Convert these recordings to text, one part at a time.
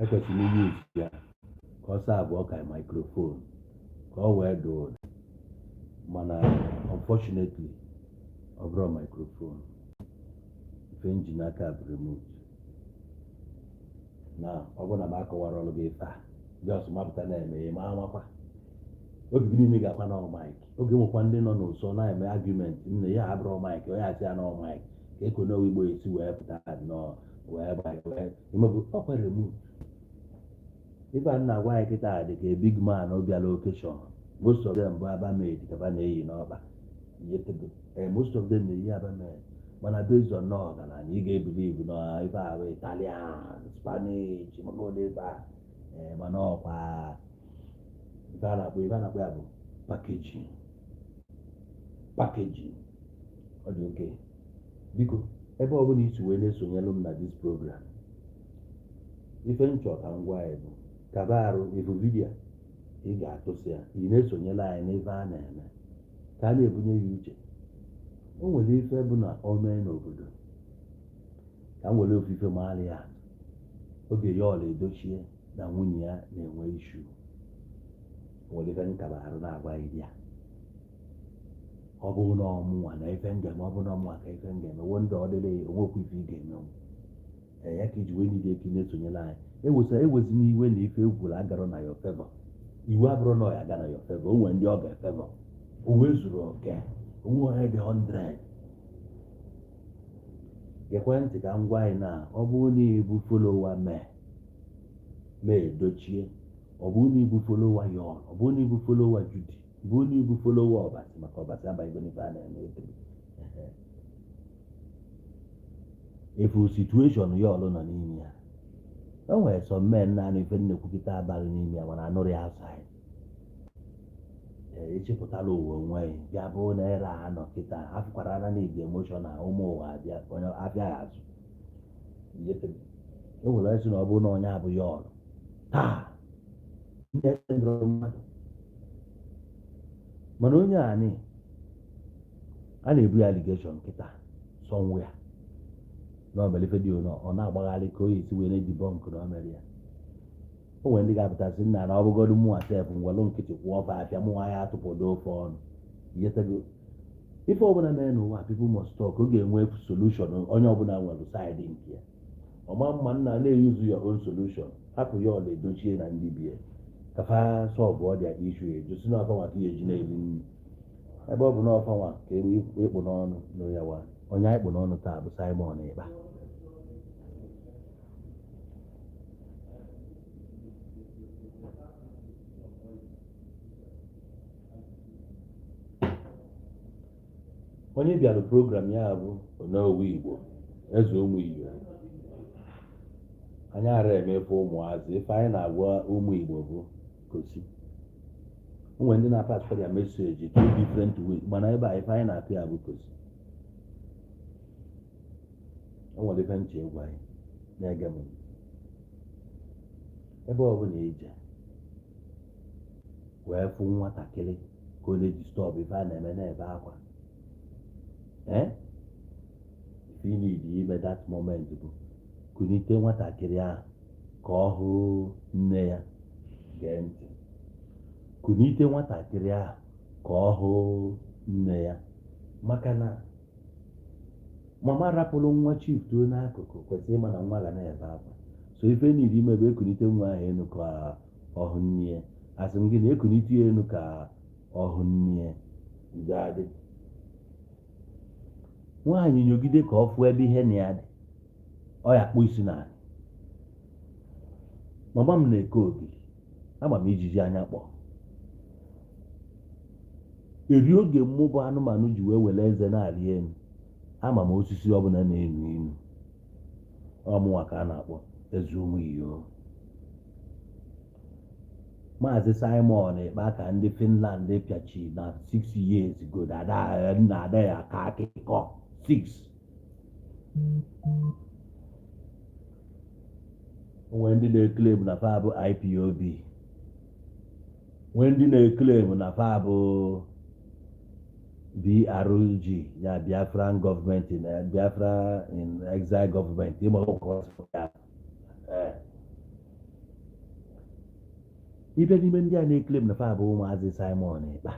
Ekwesịrị m use ya ka ọ serve ka microphone ka ọ wee doo ụda, mana unfortunately ọ bụrụ microphone ife m ji n'aka bụ remote. Na ọ bụrụ na m akọwara ọrụ gị ife a, just mapụta na-eme ya ma amakwa obi gị niile ga-akwa na mic. Oge nwekwa ndị nọ n'ụsọ na-eme argument, nne ya abụrụ mic, onye asị ya na mic ka ekonowe Igbo esi wee pụta nnọọ wee gbaa wee emebụ ọkwa remote. Ife a na-agwa anyị kịta dị ka a big man bịara occasion. Most of them bụ Aba made ka fa na-eyi n'ọkpa. Most of them na-eyi Aba made, mana based on na ọgaranya, ị ga-ebelieve na ife a bụ Italian, Spanish, maka ụdị ife a. Mana ọkwa ife a na-akpọ ya bụ packaging, packaging. Ọ dị oke. Biko, ebe ọbụla isi wee na-esonyelu m na this program, ife m chọrọ ka m gwa anyị bụ kaba arụ ifu video ị ga-atụsị ya, ị na-esonyere anyị n'ife a na-eme ka a na-ebunye ya uche. O nwere ife bụ na o mee n'obodo, ka m were ofufe maara ya. Oge ya ọla edochie na nwunye ya na-enwe issue, o nwere ife nkaba arụ na-agwa ya, ọ bụrụ na ọmụnwa na ife m ga-eme, ọ bụrụ na ọmụnwa ka ife m ga-eme wo ndị ọ dịrị onwekwa ife ị ga-emenwu. Ee, ya ka iji wee niile ka ị na-esonyere anyị. Ewesa ewezina iwe na ife ekwuru agarọ na your favor. Iwu abụrụ na ọ ya aga na your favor. O nwere ndị ọ ga-efavor. O wee zuru oke onwe onye dị 100. Gekwe ntị ka m gwa anyị na ọ bụrụ na ịbụ follower mee mee edochie, ọ bụrụ na ịbụ follower Yon, ọ bụrụ na ịbụ follower Judy, ọ bụrụ na ịbụ follower Ọbasi, maka Ọbasi abaghịgo n'ife a na-eme etiri efu situation ya ọlụ nọ n'ime ya. O nwere some men naanị ife nnekwukịta abalị n'ime ya, mana anụrụ ya outside. Echepụtala ụwa onwe ya bịa bụ na ere a nọ kịta afụkwara na na-eji emotional ụmụ ụwa abịa onye abịa ya azụ. E nwere onye sị na ọ bụrụ na onye abụghị ọrụ taa ndị ndụrụ mmadụ, mana onye a ni a na-ebu ya allegation kịta somewhere na o mere ife dị ono, ọ na-agbagharị ka o esi wee na-edebunk na o mere ya. O nwere ndị ga-apụtasị nna na ọ bụgodu mụnwa sef nwelụ nkịtị kwụọ ofe afịa mụnwa ya atụpụdo ofe ọnụ ihetego. Ife ọbụla mere n'ụwa, people must talk. Ọ ga-enwe solution. Onye ọbụla nwere side nke ya ọma mma nna na-euse your own solution. Hapụ ya ọla edochie na ndị bie ka fa solve ọ their issue. Eju si n'ọfa nwa ka ihe eji na-eri nri, ebe ọ bụ n'ọfa nwa ka ịkpụ n'ọnụ n'ụyawa. Onye anyị kpụ n'ọnụ taa bụ Simon Ekpa. Onye bịara program ya bụ Onowu Igbo, eze ụmụ Igbo. Anyị ara emefe ụmụazị ife anyị na-agwa ụmụ Igbo bụ gosi o nwere ndị na-apass their message two different ways, mana ebe a ife anyị na-apịa ya bụ gosi o nwere ife nche egwu anyị na-ege m ntị. Ebe ọbụla ije wee fụ nwatakịrị ka ọ na-edisturb ife a na-eme, na-ebe akwa, ee, ife ị need ime that moment bụ kunite nwatakịrị ahụ ka ọ hụ nne ya. Gee ntị, kunite nwatakịrị ahụ ka ọ hụ nne ya, maka na mama rapụrụ nwa chief tuo n'akụkụ kwesịrị ịma na nwa ga na-ebe akwa. So ife niile ime bụ ekunite nwa ahụ enu ka ọ hụ nne ya. Asị m gị na ekunite ya enu ka ọ hụ nne ya. Udo adị. Nwaanyị nyogide ka ọ fụ ebe ihe na ya dị, ọ ya kpụ isi n'ala. Mama m na-eke ogiri, ama m ijiji anya kpọọ eri oge mmụbụ anụmanụ ji wee were eze na-arị elu. Ama m osisi ọbụla na-enu inu. Ọmụnwa ka a na-akpọ eze ụmụ iyo. Maazị Simon Ekpa ka ndị Finland pịachi na 6 years ago. Dada nna ada ya ka akụkọ 6. O nwere ndị na-eclaim na fa bụ IPOB, nwee ndị na-eclaim na fa bụ BRG ya, Biafran government in Biafra in exile government. Ịma ọkwa ya. Ee. Ibe n'ime ndị a na-eclaim na fa bụ ụmụazị Simon Ekpa,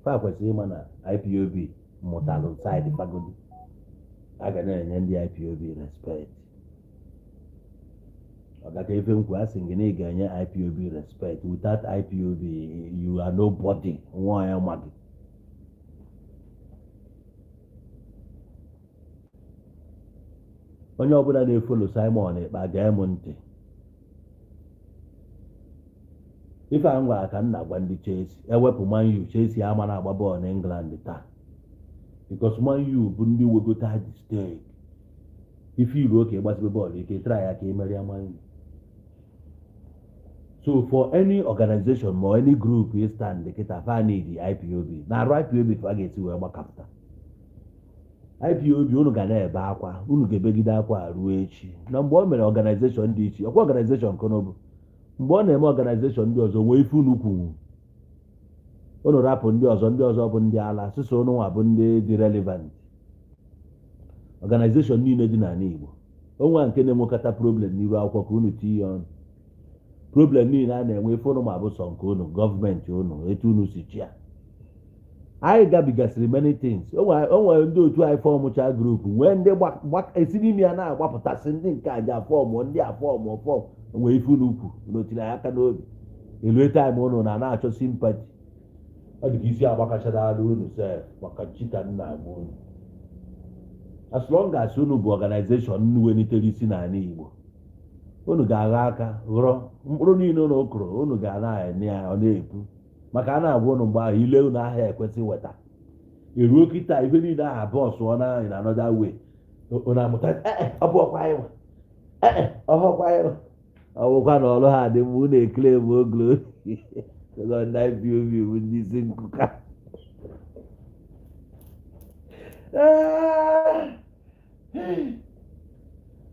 fa kwesịrị ịma na IPOB mụtalụ side fagodi. A ga na-enye ndị IPOB respect. Ọgaka ife nkwu a sị gị na ị ga-enye IPOB respect. Without IPOB, you are nobody. Nwa onye ma gị. Onye ọbụla na-efollow Simon Ekpa, gee m ntị. Ife a m gwara ka m na-agwa ndị Chelsea. Ewepụ Man U, Chelsea ama na-agba bọọlụ na England taa, because Man U bụ ndị wegota the stake. Ife iru oke gbasibe bọọlụ ike, try ya ka ị merie Man U. So for any organization ma any group you stand kịta, fa need IPOB na arụ IPOB ka a ga-esi wee gbakapụta IPOB. Unu ga na-ebe akwa, unu ga-ebegide akwa ruo echi. Na mgbe o mere organization dị iche, ọkwa organization konobu, mgbe ọ na-eme organization ndị ọzọ nwee ife unu kwunwu, unu rapụ ndị ọzọ. Ndị ọzọ bụ ndị ala sịsọ unu nwa bụ ndị dị relevant. Organization niile dị n'ala Igbo, onwe nke na-enwekọta problem n'iru akwụkwọ ka unu tinye ọnụ. Problem niile a na-enwe, ife unu ma bụ sọ nke unu, gọọmenti unu, etu unu si chia. Anyị gabigasịrị many things. O nwere ndị otu anyị formụcha group, nwee ndị esi n'ime ya na-agbapụtasị ndị nke aja form, ndị a form form nwee ife unu kwu, unu tiri anyị aka n'obi. Elue time unu na na-achọ sympathy, ọ dị ka isi agbakachara ala unu sef. Maka chita nna agba unu, as long as unu bụ organization welitere isi n'ala Igbo, unu ga-agha aka ghọrọ mkpụrụ niile unu kụrụ. Unu ga na-ene ya, ọ na-epu, maka a na-agwa unu mgbe ahụ ile unu ahịa ekwesị weta. Eruo kịta, ife niile ahụ abụọ sụọ na in another way. Unu amụta ee, ọ bụ ọkwa anyị nwa, ee, ọhọkwa anyị nwa. Ọ bụkwa na ọrụ ha dị mma, unu ekele m oglo ndị IPOB bụ ndị isi nkụka.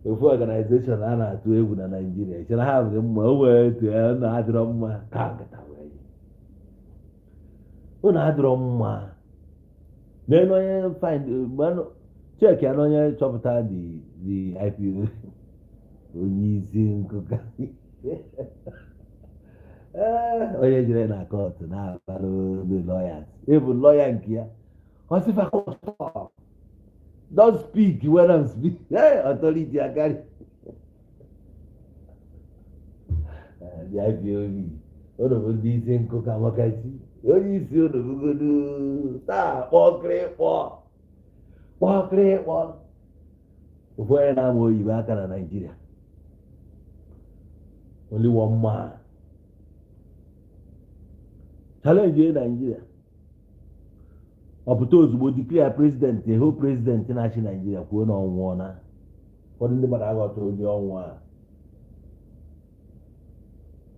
Ofu organization a na-atụ egwu na Naịjirịa chere ha bụ mma, o nwere etu ya na adịrọ mma ka nkịta wee yi. Unu adịrọ mma n'elu onye find check ya na onye chọpụta the IPOB, onye isi nkụka. Ee, onye jere na court na-abalụ ndị lawyers, ịbụ lawyer nke ya, ọ sịfa, "Don't speak when I'm speaking." Hey, authority akarị ndị IPOB. Unu bụ ndị isi nkụka, maka chi onye isi unu bụgodu taa kpọkịrịkpọ kpọkịrịkpọ. Ofu onye na-ama oyibo aka na Naịjirịa, only one man challenge Naịjirịa, ọ pụta ozugbo declare president, eho president na-achị Naịjirịa, kwuo na ọ nwụọ. Na ụfọdụ ndị mmadụ aghọtara ụdị ọnwụ a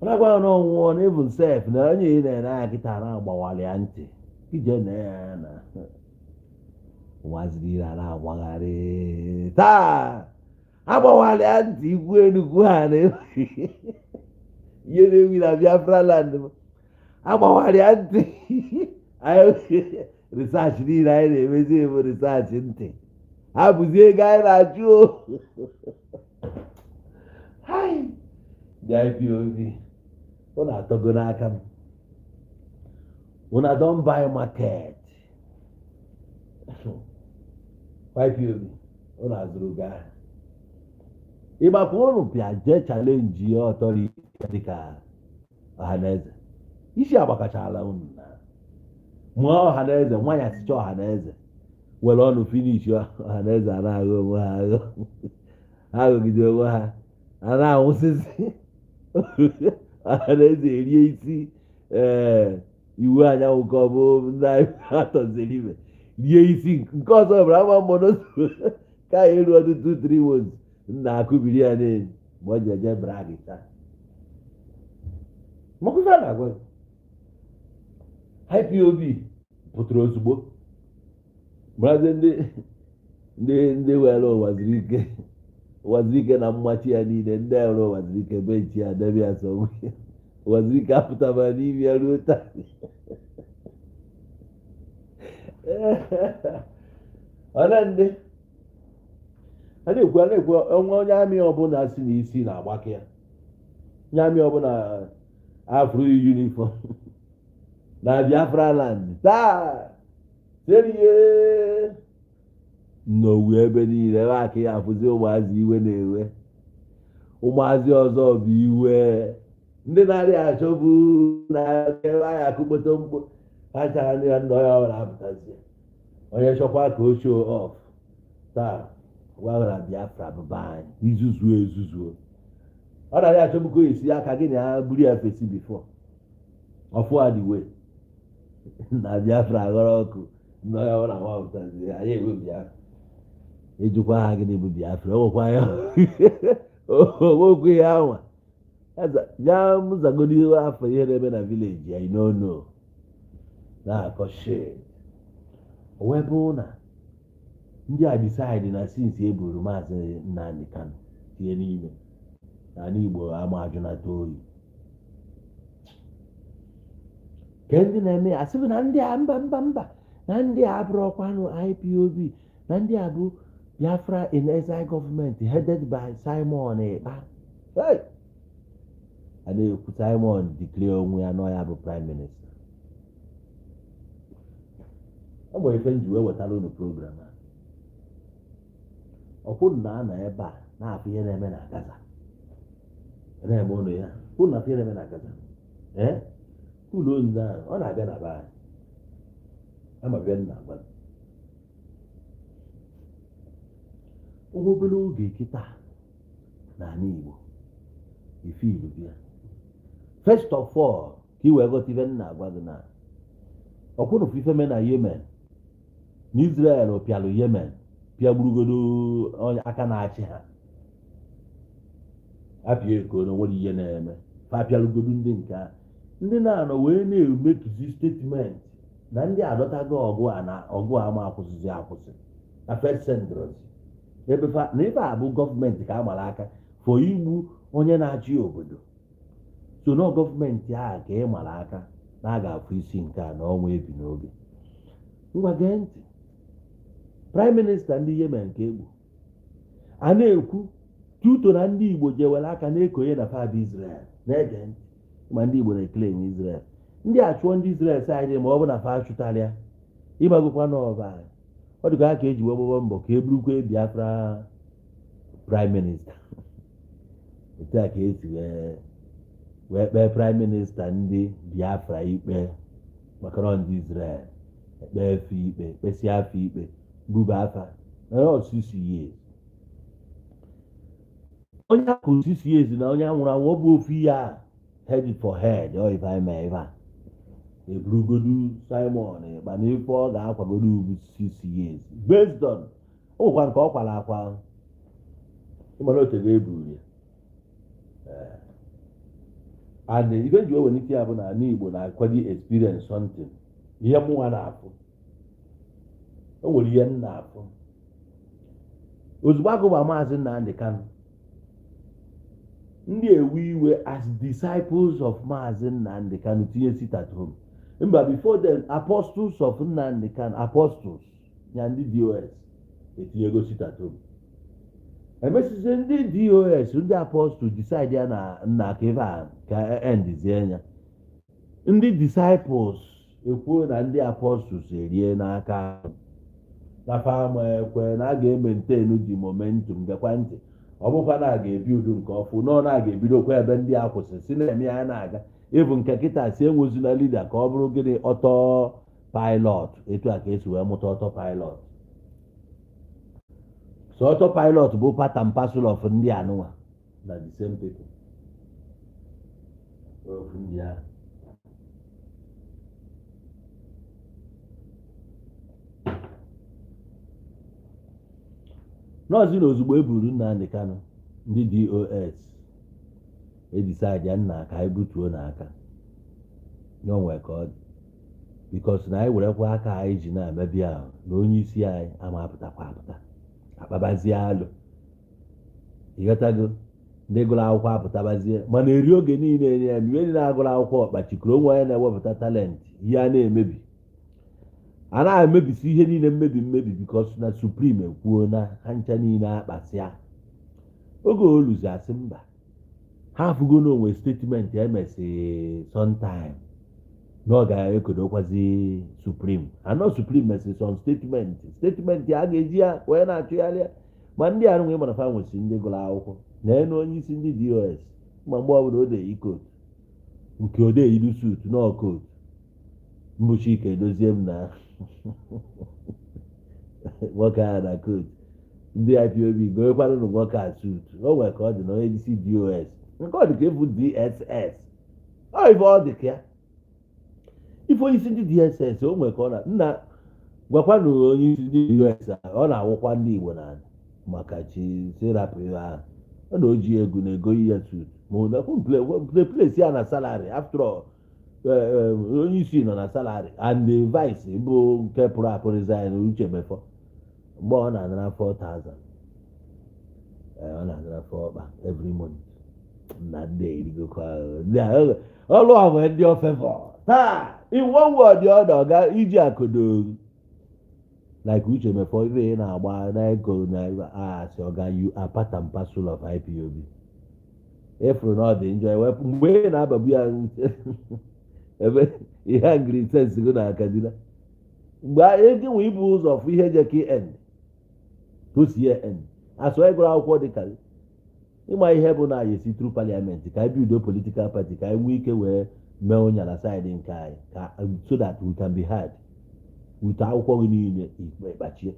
ọ na-agwa ya na ọ nwụọ, na even sef na onye ị na-ene anya kịta na-agbawara ya ntị ije na ya na ụwaziri ire a na-agbagharị taa, agbawara ya ntị igwu enugwu ha na ihe na-ewi na Biafra land, agbawara ya ntị. Research niile anyị na-emezi ebu research ntị ha bụzi ego anyị na-achụ o. Hai, ndị IPOB, unu atọgo n'aka m. Una don buy market. IPOB, unu azụrụ gaa ịgbakwa unu pịa jee challenge ya authority dịka Ọhaneze. Isi agbakachala unu na mụọ Ọhaneze, nwanyị asịcha Ọhaneze were ọnụ finish. Ọhaneze a na-aghọ onwe ha aghọ, ha ghọgide onwe ha, a na-anwụsịsị. Ọhaneze erie isi ee iwu anyanwụ ka ọ bụ ndị anyị atọziri ibe rie isi nke ọzọ bụrụ ama mmụọ n'otu ka anyị eruo ọdụ 2-3 months nna akụbiri ya n'elu mgbe ọ ji eje brag taa. Makwa ife a na-agwa gị, IPOB pụtara ozugbo marazi ndị were ụwa zuru ike, ụwa zuru ike na mmachi ya niile. Ndị were ụwa zuru ike bench ya debe ya sọ ụwa zuru ike apụtaba n'ime ya ruo taa. Ole ndị a na-ekwu, a na-ekwu onwe onye army ọbụla si n'isi na-agbake ya, onye army ọbụla afụrụ uniform na Biafra land taa serie n'owu ebe niile, ebe aka ya afụzi ụmụazị iwe na-ewe ụmụazị ọzọ bụ iwe ndị na-arịa achọbụ na ebe anyị akụkpọta mkpo ha chara ndị ya ndị onye ọbụla apụtazie, onye chọkwa ka o show off taa gwa na Biafra bụ be anyị. Izuzuo ezuzuo, ọ na-arịa achọbụ ka o esi aka gị na ya buru ya fesi before ọfụ adịwe na Biafra aghọrọ ọkụ, ndị onye ọbụla gbapụtazie anyị ewe Biafra. Ejikwa ha gịnị bụ Biafra? Onwekwa ya onwekwa ihe anwa ya mụzagodi afọ ihe na-eme na village ya inono na-akọ shit. O wee bụrụ na ndị a decide na since e buru Maazị Nnamdi Kanu tinye n'ime n'ala Igbo ama ajụnata oyi ke ndị na-eme ya, asịbụ na ndị a mba mba mba, na ndị a abụrụkwanụ IPOB, na ndị a bụ Biafra in exile government headed by Simon Ekpa. Hey! A na-ekwu Simon declare onwe ya na ya bụ prime minister. Ọ bụ ife nji wee wetara unu program a. Ọkwụ na anọ ebe a na-afụ ihe na-eme na Gaza, na-eme ụnụ ya kwụ na afụ ihe na-eme na Gaza. Ee, ụlọ ozi ahụ ọ na-abịa na be anyị ama bịa nna agwa ụgwọ obere oge kịta n'ala Igbo ife Igbo bịa. First of all, ka i wee ghọta ife nna agwa gị na ọkwụnụ ife mee na Yemen na Israel pịalụ Yemen, pịagburugodo onye aka na-achị ha, apịa eko na onwere ihe na-eme fa, apịalụgodo ndị nke a ndị na-anọ wee na-emekizi statement na ndị adọtago ọgụ a na ọgụ a ma akwụsịzi akwụsị na first sendrozi ebe fa na ebe a bụ gọọmenti ka a mara aka for igbu onye na-achị obodo. So na gọọmenti a ka ị mara aka na a ga-afụ isi nke a na ọnwa ebi n'oge. Ngwa gee ntị, prime minister ndị Yemen ka egbu a na-ekwu tuto na ndị Igbo jewere aka na-ekonye na fab Israel. Na-ege ntị, ma ndị Igbo na-eclaim Israel, ndị a chụọ ndị Israel side, ma ọ bụ na fa chụtara ya ịgbagokwa n'ọba ọ dịka ka eji wee gbaba mbọ ka e burukwa Biafra prime minister. Otu a ka esi wee kpee prime minister ndị Biafra ikpe maka na ndị Israel ekpe efe ikpe, kpesịa afọ ikpe, buba afa na 6 years. Onye akụ 6 years na onye nwụrụ anwụ, ọ bụ ofu ihe a, head for head. Ọ ife anyị mee ife a eburugodu Simon Ekpa na ife ọ ga-akwagodo ugwu 6 years based on o nwekwa nke ọ kwara akwa ịmara otego eburu ya. And ife nji ewelite ya bụ na ala Igbo na-akwado experience something. Ihe mụnwa na-afụ, o nwere ihe m na-afụ ozugbo agụba Maazị Nnamdi Kanu, ndị ewe iwe as disciples of Maazị Nnamdi Kanu tinye sit at home. Mba, before then, apostles of Nnamdi Kanu, apostles ya ndị DOS etinyego sit at home. Emesizie ndị DOS, ndị apostle decide ya na nna ka ife a ka endizie ya. Ndị disciples ekwuo na ndị apostles erie n'aka na fama ekwe na a ga-emaintain the momentum. Gekwa ntị, ọ bụkwa na a ga-ebi udu nke ọfụ nọ na a ga-ebidokwa ebe ndị a kwụsị si na-eme ya na-aga ịbụ nke kịta si enwezina leader ka ọ bụrụ gịnị, auto pilot. Etu a ka esi wee mụta auto pilot. So auto pilot bụ part and parcel of ndị anụnwa na the same people ofu ndị ahụ. Nọọsụ na ozugbo e buru Nnamdi Kanu, ndị DOS edecide nna ka anyị butuo n'aka nye onwe ka ọ dị because na anyị werekwa aka anyị ji na-emebi ahụ na onye isi anyị ama apụtakwa apụta akpabazie alụ. Ịghọtago? Ndị gụrụ akwụkwọ apụtabazie, mana eri oge niile enye ya ihe. Ndị na-agụrụ akwụkwọ kpachikọrọ onwe onye na-ewepụta talent ihe a na-emebi. A na-emebisi ihe niile, mmebi mmebi, because na Supreme ekwuo na ha ncha niile akpasịa. Oge oluzi, asị mba, ha afụgo n'onwe statement emesi sometime na ọ ga-ekodokwazi Supreme anọ. Supreme mesịrị some statement a ga-eji ya wee na-achụgharị ya. Ma ndị a nwe mana fa nwesi ndị gụrụ akwụkwọ na enu onye isi ndị DOS. Ma mgbe ọbụla o deyi coat nke ode yiru suit nọọ coat mbụ, Chike Edozie m na nwoke a na coat ndị IPOB gonyekwanụ nwoke a suit. O nwere ka ọ dị na onye isi DOS nke ọ dị ka ịfụ DSS, ọ ife ọ dị ka ya ife onye isi ndị DSS. O nwere ka ọ na nna gwakwanụ onye isi ndị DOS a, ọ na-awụkwa ndị Igbo n'ala maka chi si rapụ ihe ahụ. Ọ na oji ego na-ego ya suit, ma ọ na place ya na salary. After all, onye isi nọ na salary and the vice bụ nke pụrụ apụ, resign, Uche Mefọ, mgbe ọ na-anara 4000, ọ na-anara 4 ọkpa every month na ndị erigokwa ọlụ a nwee ndị ofefọ taa. In one word, the other ga iji akodo like Uche Mefọ, ife ị na-agba na ego na asị ọga, you are part and parcel of IPOB. Ịfụrụ na ọ dị njọ ewepụ mgbe ị na-abagbu ya ebe ihe angry sense go na Kaduna mgbe ego nwe ibu ụzọ fụ ihe je ka end tosie end asụ. Ịgụrụ akwụkwọ dị ka ịma ihe bụ na anyị esi through parliament ka anyị build political party, ka anyị nwee ike wee mee ụnya na side nke anyị, ka so that we can be heard with akwụkwọ gị niile ikpe kpachie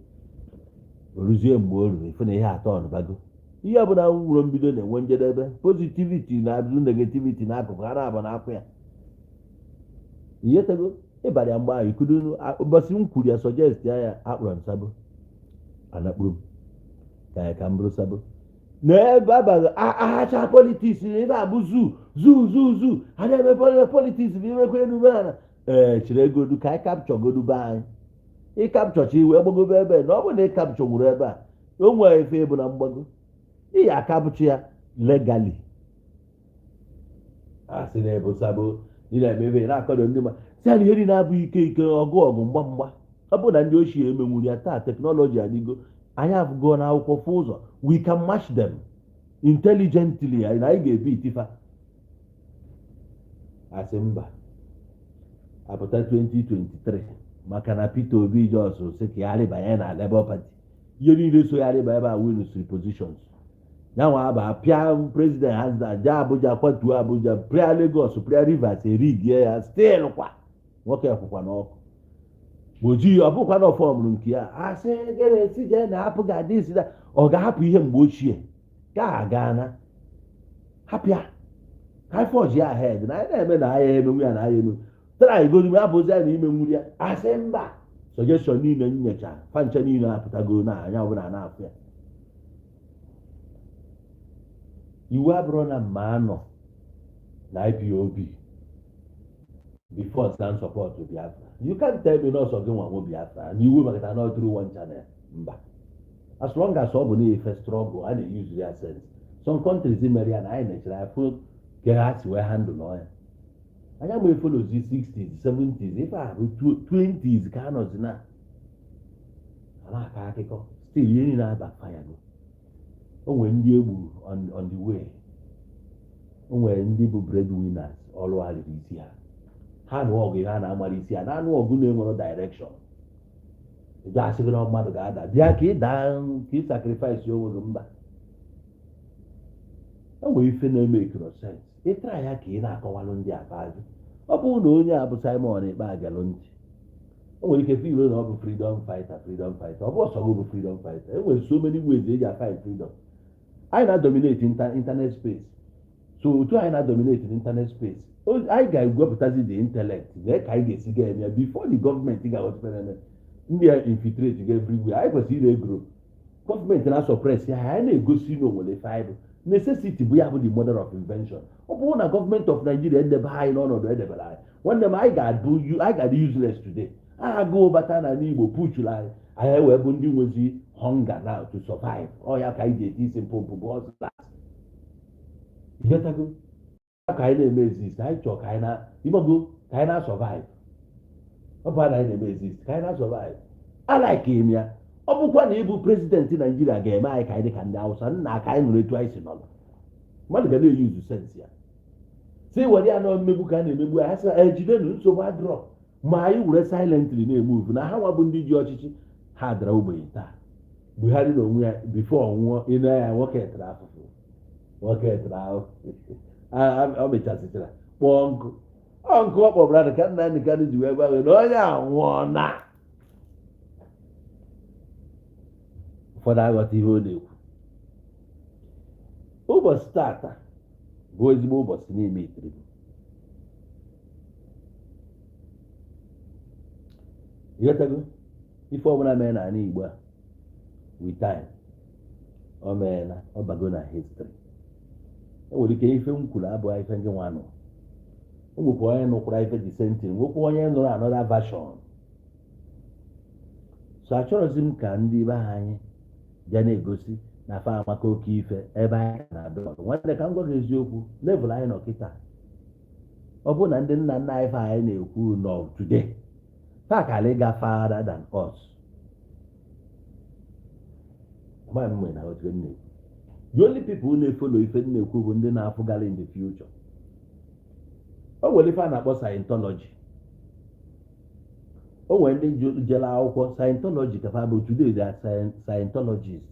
ruzie mgbe o ruru. Ife na ihe atọ ọnụbago, ihe ọbụla nwụrụ mbido na-enwe njedebe. Positivity na abụ negativity n'akụkụ ha na-abụ n'akwụ ya ihetego ịbara ya. Mgbe ahụ ikudu ụbọchị m kwuru ya, suggest ya, ya akpọrọ m sabo, anakpuru m ka ya ka m bụrụ sabo n'ebe abaghị aghacha politics. Ebe a bụ zoo zoo zoo zoo, ha na-eme politics bụ imekwa enume ala. Ee, chere egodu ka anyị capture godu be anyị. Ị capture iwe gbagobe ebe na ọ bụrụ na ị capture nwuru ebe a, o nwere ife ịbụ na mgbago ị ya a capture ya legally. A sị na ebu sabo, ị na-eme ebe ị na-akọdo ndị ma si ya na ihe niile abụghị ike ike ọgụ ọgụ mgba mgba. Ọ bụrụ na ndị ochie emenwuru ya, taa technology adịgo, anyị afụgo na akwụkwọ fụ ụzọ. We can match them intelligently na anyị ga-ebi itifa. Asị mba, apụta 2023 maka na Peter Obi jos sị ka ya rịbanye na Labour Party, ihe niile so ya rịba ebe a win positions ya nwa aba pịa president Hansa jee Abuja, kwatuo Abuja, pịa Lagos, pịa Rivers, erigie ya. Still kwa nwoke kwụkwa n'ọkụ ojii, ọ bụkwa na ọfọmụrụ nke ya. Asị gịnị jee na hapụ ga-adị isi na ọ ga-ahapụ ihe mgbe ochie ka a gaana hapụ ya ka anyị forge ya ahead na anyị na-eme na anyị emenwu ya na anyị emenwu tara igodu ya bụzi ya na ime nwuri ya. Asị mba, suggestion niile nyocha fancha niile apụtago na anya ọbụla na-afụ ya. Iwu abụrụ na mma anọ na IPOB before stand support Biafra. You can't tell me n'ọsọ gị nwa nwe Biafra na iwu maka na through one channel. Mba, as long as ọ bụ na ife struggle a na-use ya sense. Some countries mere ya na anyị mechara afụ ka ha si wee handle n'ọya anya ma efolozi 60s, 70s, ife a bụ 20s ka a nọzi na a na-akọ akụkọ. Still ihe niile aba fire go. O nwere ndị egburu on the way, o nwere ndị bụ breadwinners, ọrụ ha riri isi ha, ha nụ ọgụ ihe a na-amara isi ha na-anụ ọgụ na-enwero direction. Ị ga-asị gị na mmadụ ga-ada bịa ka ị daa ka ị sacrifice onwe gị. Mba, o nwere ife na-eme ekiro sense ịtara ya ka ị na-akọwalụ ndị abazi. Ọ bụrụ na onye a bụ Simon Ekpa agalụ ntị, o nwere ike feel na ọ bụ freedom fighter. Freedom fighter, ọ bụ ọsọ gị bụ freedom fighter. E nwere so many ways eji a fight freedom. Anyị na-dominate internet space, so otu anyị na-dominate internet space, anyị ga-egwepụtazi the intellect lee ka anyị ga-esi ga-eme ya before the gọọmenti ga-aghọta eme ndị a infiltrate ga everywhere. Anyị kwesịrị ire grow gọọmenti na suppress ya. Anyị na-egosi na onwere ife anyị bụ necessity bụ ya bụ the mother of invention. Ọ bụrụ na gọọmenti of Nigeria edebe anyị n'ọnọdụ edebere anyị, nwanne m, anyị ga-adụ anyị ga-adị useless today. Agụụ bata n'ala Igbo puchuru anyị, anyị wee bụ ndị nwezi hunger now to survive. Ọ ya ka anyị ji eti isi mpụmpụ bụ ọzọ ịghọtago ka anyị na-eme exist. Anyị chọrọ ka anyị na ịgbago ka anyị na-survive. Ọ bụ na anyị na-eme exist ka anyị na-survive. Alike m ya. Ọ bụkwa na ịbụ president Naijiria ga-eme anyị ka anyị dị ka ndị Hausa, nna, ka anyị nụrụ etu anyị si nọrọ. Mmadụ ga na-eyuzu sense ya, si were ya nọ mmegbu ka a na-emegbu anyị, sị ejidenu, nsogbu adịrọ, ma anyị were silently na-emove na ha nwa bụ ndị ji ọchịchị. Ha dara ogbenye taa. Buhari na onwe ya, before ọ nwụọ, ịnụ ya, nwoke tara afụfụ, nwoke tara ahụ, ọ mechasịchara kpọọ nkụ. Ọ nkụ ọ kpọbara ka Nnamdị Kanụ ji wee gbanwee na onye a nwụọ, na ụfọdụ aghọta ihe ọ na-ekwu. Ụbọchị tata bụ ezigbo ụbọchị n'ime itiri. Ịghọtago? Ife ọbụla mere n'ala Igbo a, with time, o meela, ọ bago na history. E nwere ike ife m kwuru abụghị ife ndị nwa nụ. O nwekwa onye nụkwara ife the same thing, nwekwa onye nụrụ another version. So achọrọzi m ka ndị be anyị bịa na-egosi na fa amaka oke ife ebe anyị na-adọ ọdụ. Nwanne, ka m gwa gị eziokwu, level anyị nọ kịta, ọ bụrụ na ndị nna nna anyị fa anyị na-ekwu nọ today, fa kara ịga farther than us. Amaghị m mgbe na otu m na-ekwu. The only people na-efollow ife m na-ekwu bụ ndị na-afụgara in the future. O nwere ife a na-akpọ Scientology. O nwere ndị jere akwụkwọ Scientology ka fa bụ. Today they are Scientologists.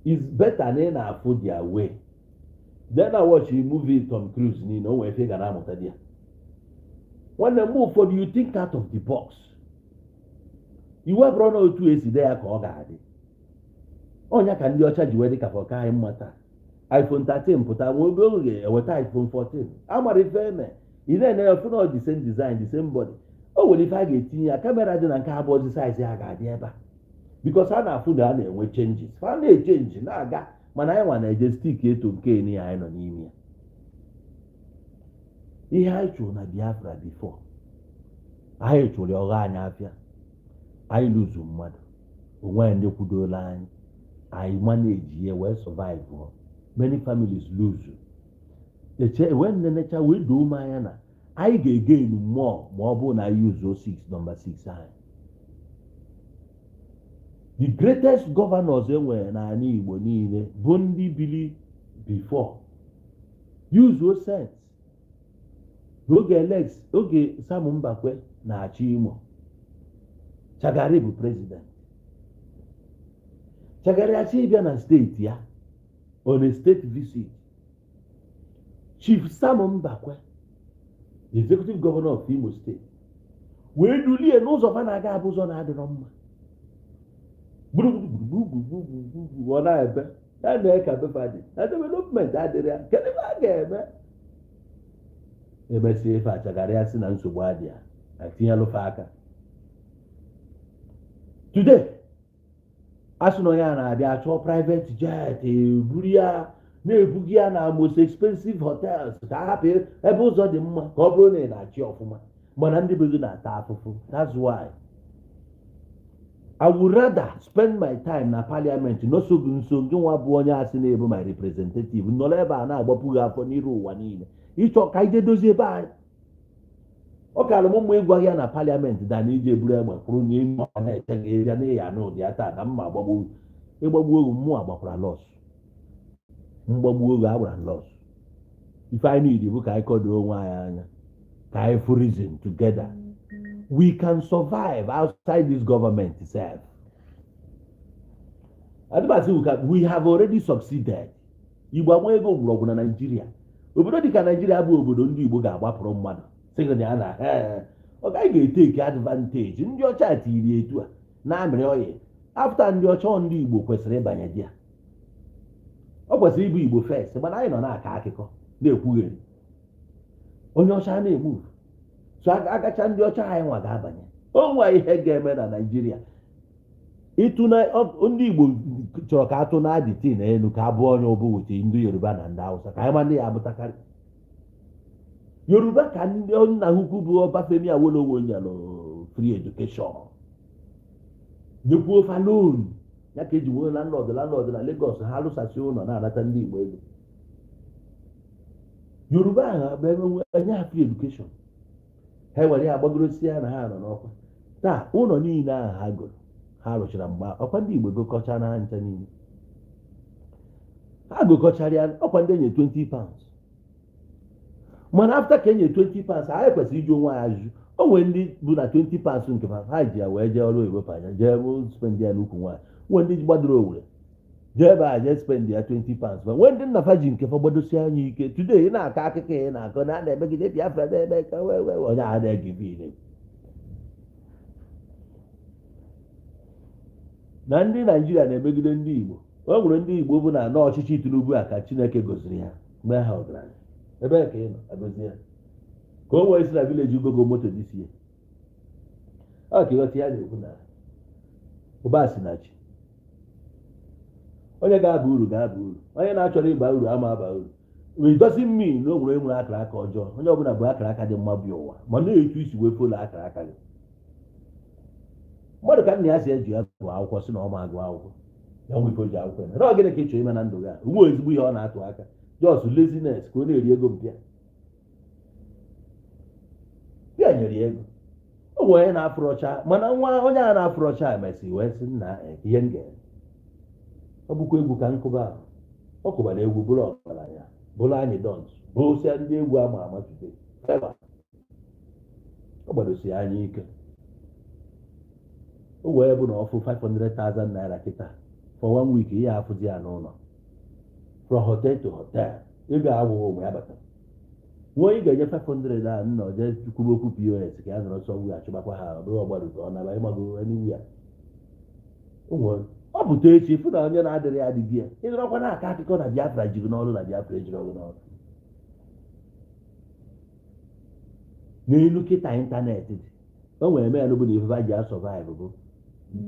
Is better na ị na-afụ their way, then na watch movie Tom Cruise niile. O nwere ife ị ga na-amụta di ya. Nwanne, mgbe ụfọdụ you think out of the box. Iwu abụrụ na otu esi de ya ka ọ ga-adị. Ọnya ka ndị ọcha ji wee dị ka ka anyị mma taa. iPhone 13 pụta, nwa oge oge eweta iPhone 14. Amara ife eme, ị na-ene ya fụ na the same design, the same body. O nwere ife a ga-etinye ya, camera dị na nke abụọ, size ya ga-adị ebe a, because a na-afụ na a na-enwe changes, fa na-echange na-aga. Mana anyị nwa na-eje stick eto nke eni anyị nọ n'ime ya. Ihe anyị chụrụ na Biafra before, anyị chụrụ ya, ọghọ anyị afịa, anyị luzu mmadụ onwe anyị, ndị kwudola anyị, anyị manage ya wee survive. Many families lose. Eche wee nenecha wee doo m anya na anyị ga-egain more ma ọ bụrụ na anyị use 6 number 6 anyị. The greatest governors e nwere n'ala Igbo niile bụ ndị bili before use sense. N'oge Alex, oge Sam Mbakwe na-achị Imo, Shagari bụ president. Shagari achị ịbịa na steeti ya on a state visit. Chief Sam Mbakwe, the executive governor of Imo State, wee dulie n'ụzọ fa na-aga, abụ ụzọ na-adịrọ mma, gburugburu ọ na-ebe ya na ka befa dị na development adịrị ya. Kedu ebe a ga-eme emesịa ife achagara ya, si na nsogbu adị ya, atinyelụfe aka. Today a sị na onye a na-abịa achọ private jet eburu ya, na-ebuga ya na most expensive hotels, ka a hapụ ebe ụzọ dị mma, ka ọ bụrụ na ị na-achị ọfụma, mana ndị be gị na-ata afụfụ. That's why I would rather spend my time na parliament nọso gị nso. Gị nwa bụ onye asị na-ebu my representative nọrọ ebe a na-agbapụ gị afọ n'iru ụwa niile, ịchọ ka ije dozie ebe anyị. Ọ kara m mma ịgwa ya na parliament da na ije buru egbe kwụrụ n'elu ọ na-eche gị bịa na ya n'ụdị ya taa na mma agbagbu ịgbagbu ogu. Mmụọ agbakwara loss, mgbagbu ogu agbara loss. Ife anyị need bụ ka anyị kọdo onwe anyị anya, ka anyị fụ reason together. We can survive outside this government itself. Adịmasị, we have already succeeded. Igbo agba ego mgbọrọgwụ na Naijiria. Obodo dịka Naijiria bụ obodo ndị Igbo ga-agbapụrụ mmadụ sị gị na ya na ee, ọ gaghị ga-etake advantage. Ndị ọcha tiri etu a na-amịrị ọyị after ndị ọcha. Ndị Igbo kwesịrị ịbanye di ya, ọ kwesịrị ịbụ Igbo first, mana anyị nọ na-akọ akụkọ na-ekwugheri onye ọcha na-emu. So agacha ndị ọcha, anyị nwa ga-abanye. O nwe ihe ga-eme na Naijiria. Ịtụ na ndị Igbo chọrọ ka atụ na adịtin elu ka abụọ onye ụbụ wute ndị Yoruba na ndị Hausa, ka anyị ma ndị ya abụtakarị Yoruba, ka ndị nna ha ukwu bụ Ọbafemi Awolowo nyelụ free education, nyekwuo fa loan ya ka eji nwee landlord na Lagos. Ha alụsasị ụlọ na-anata ndị Igbo ego. Yoruba ahụ enye ha free education. Ha were ya gbagorosi ya na ha nọ n'ọkwa. Taa, ụlọ niile ahụ ha goro, ha rụchara mgbe ọkwa ndị Igbo gokọcha na ha ncha niile ha gokọchara ya. Ọkwa ndị enye £20, mana after ka enye £20, anyị kwesịrị iji onwe anyị ajụjụ. O nwere ndị bụ na £20 nke ha, ha ji ya wee jee ọrụ oyibo panya, jee spend ya n'ukwu nwaanyị. Nwee ndị gbadoro Owere jee ebe a jee spend ya £20. Ma nwee ndị nna fa ji nke fa gbadosie anya ike. Today ị na-akọ akụkọ ị na-akọ na a na-emegide Biafra, na-eme ka wee wee onye a na-ege ife na ndị Naijiria na-emegide ndị Igbo. O nwere ndị Igbo bụ na n'ọchịchị Tinubu a ka Chineke goziri ha mgbe ha ọgaranya. Ebee ka ị nọ agozi ya ka o nwee si na village gogo moto dịsie ọ ka ịghọta ya na-ekwu na ụba si na chi. Onye ga-aba uru ga-aba uru, onye na-achọrọ ịba uru ama aba uru. It doesn't mean na o nwere nwere akara aka ọjọọ. Onye ọbụla bụ akara aka dị mma bi ụwa, ma na-etu isi wee follow akara aka gị. Mmadụ ka nna ya si eji ya gụọ akwụkwọ, si na ọ ma agụ akwụkwọ, ya nwe ife o ji akwụkwọ eme. Na ọ gịnị ka ị chọrọ ime na ndụ gị a? Nwe ezigbo ihe ọ na-atụ aka, just laziness, ka ọ na-eri ego mpịa pịa nyere ya ego. O nwere onye na-afụrụ ọcha, mana nwa onye a na-afụrụ ọcha emesi wee sị nna ihe m ga-eme, ọ bụkwa egwu ka nkụba ahụ. Ọ kụbara egwu, bụrụ ọgaranya, bụrụ anyị dont bụrụsịa ndị egwu ama ama today. Ọ gbadosi anya ike, o wee bụ na ọfụ 500,000 naira kịta for one week, ihe afụzi ya n'ụlọ from hotel to hotel. Ego awụghị ụmụ ya batara. Nwa onye ga-enye 500 a nna oje kwube okwu POS ka ya nọrọ sọ wu achụbakwa ha, ọ bụrụ ọgbaru ka ọ naba ịmago anywhere. Ọ pụta echi fụ na onye na-adịrị ya adịghị ya ịnọrọkwa na-akọ akụkọ na Biafra jiri n'ọrụ, na Biafra ejiri ọrụ n'ọrụ n'elu kịta internet dị. O nwere men bụ na ife ji a-survive bụ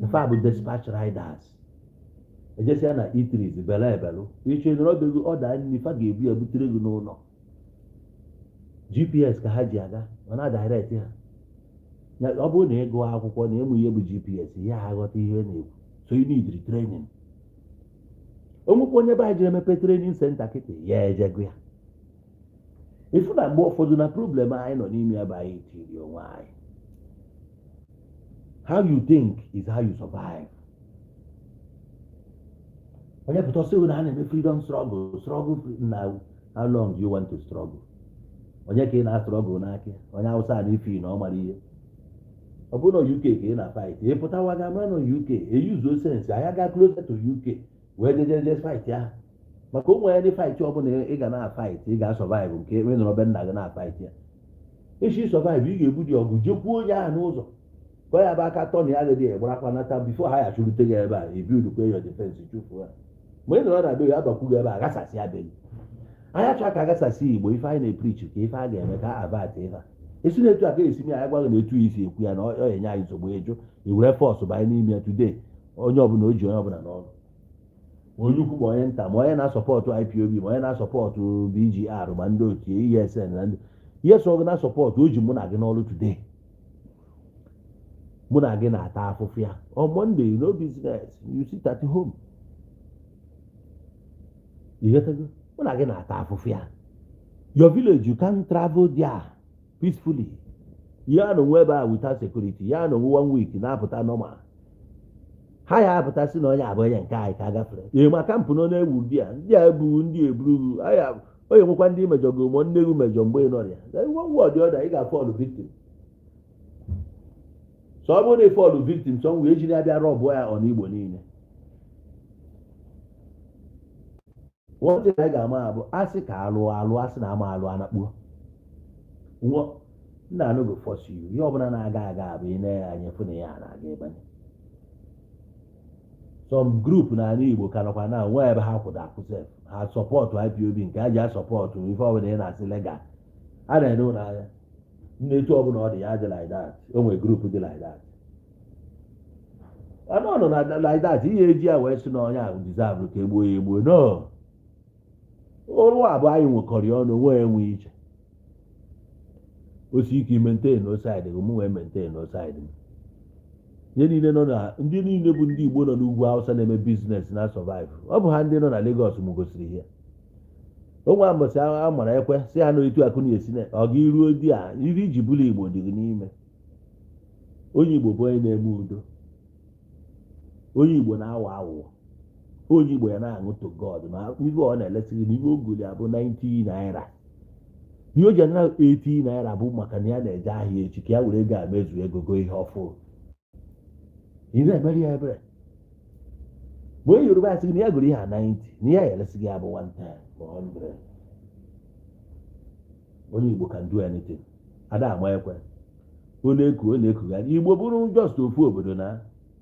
ife a bụ dispatch riders. Ejesịa na eateries bele ebelu iche nọrọ be gị, ọda nri fa ga-ebu ya butere gị n'ụlọ. GPS ka ha ji aga, ọ na-direct ha. Ọ bụrụ na ị gụọ akwụkwọ na ịmụ ihe bụ GPS, ya aghọta ihe na-ekwu. So you need training. O nwekwa onye be anyị jere emepe training center kịta ya ejego ya. Ifu na mgbe ụfọdụ na problem anyị nọ n'ime ya bụ anyị tiri onwe anyị. How you think is how you survive. Onye pụta ọsọ na a na-eme freedom struggle, struggle na how long do you want to struggle? Onye ka ị na-struggle n'aka? Onye Awụsa na ifi na ọ mara ihe. Ọ bụrụ na UK ka ị na-fight, ị pụtawa ga mara na UK eyuzuo sense anyị aga closer to UK wee jejeje fight ahụ, maka o nwere ndị fight ọbụla ị ga na-fight, ị ga-survive nke ị nọrọ be nna gị na-fight ya. Isi survive, ị ga-ebu dị ọgụ jekwuo onye ahụ n'ụzọ ka ọ ya bụ aka tọ na ya gị gbarakwa nata before ha ya chụrute gị ebe a ebuildkwe your defense chụfuo ha. Ma ị nọrọ na be gị, abakwụ gị ebe a gasasị ya be gị. Anyị achọ ka agasasị Igbo. Ife anyị na-epreach ka ife a ga-eme ka a avert ife a esi na-etu aka esi m ya gwa gị na etu isi ekwu ya na ọ enye anyị nsogbu. Eju i were force banye n'ime ya today, onye ọbụla o ji onye ọbụla n'ọrụ, ma onye ukwu ma onye nta, ma onye na-asupport IPOB, ma onye na-asupport BGR, ma ndị otu ESN na ndị ihe so gị na-asupport, o ji mụ na gị n'ọrụ today. Mụ na gị na-ata afụfụ ya. On Monday, no business, you sit at home. Ịghọtago? Mụ na gị na-ata afụfụ ya. Your village, you can travel there peacefully, ya na onwe ebe a without security, ya na onwe one week na-apụta normal. Ha ya apụta sị na onye abụ onye nke anyị ka a gafere ee, maka mpụ na na-ewu ndị a, ndị a ebughị ndị eburu aya. Onye nwekwa ndị mejọgo ma nne gị mejọ mgbe ị nọrọ ya. One word ọda, ị ga-afall victim. So ọ bụrụ na ị fall victim, so wee jiri abịa rọbụọ ya ọ n'Igbo niile. One thing anyị ga-ama bụ asị ka alụ alụ, asị na ama alụ anakpuo nna anụ go force you. Ihe ọbụla na-aga aga bụ ị na anya fụ na ya na-aga ịbanye. Some group n'ala Igbo ka nọkwa na nwe ebe ha kwụdo akwụsị ha support IPOB nke ha ji asupport ife ọbụla ị na-asị legal a na-ene ụlọ anya nna etu ọbụla ọ dị ya dị like that. O nwere group dị like that, anụ nọ na like that. Ihe eji ya wee sị na onye ahụ deserve ka egbuo ya egbuo no ọrụ abụọ anyị nwekọrọ ya ọnụ nwee enwe iche osi ike maintain no side gị, mụ wee maintain no side m. Ihe niile nọ na ndị niile bụ ndị Igbo nọ n'ugwu Hausa na-eme business na survive. Ọ bụ ha ndị nọ na Lagos m gosiri ihe. Onwe mbọsị a mara ekwe si ha na etu akụ na-esi na ọ ga iruo di a iri iji bụrụ Igbo dị gị n'ime. Onye Igbo bụ onye na-eme udo. Onye Igbo na-aghọ aghụghọ. Onye Igbo ya na-aṅụ to God na ife ọ na-elesi gị na ife ogoli abụ 90 naira, ihe o ji anara 80 naira bụ maka na ya na-eje ahịa echi ka ya were ego a mezuo ego go ihe ọfụrụ. Ị na-emere ya ebere. Ma onye Yoruba asị gị na ya goro ihe a 90, na ya elesi gị abụ 110 ma 100. Onye Igbo can do anything. Ada ama ekwe, ọ na-eku, ọ na-ekugharị. Igbo bụrụ just ofu obodo na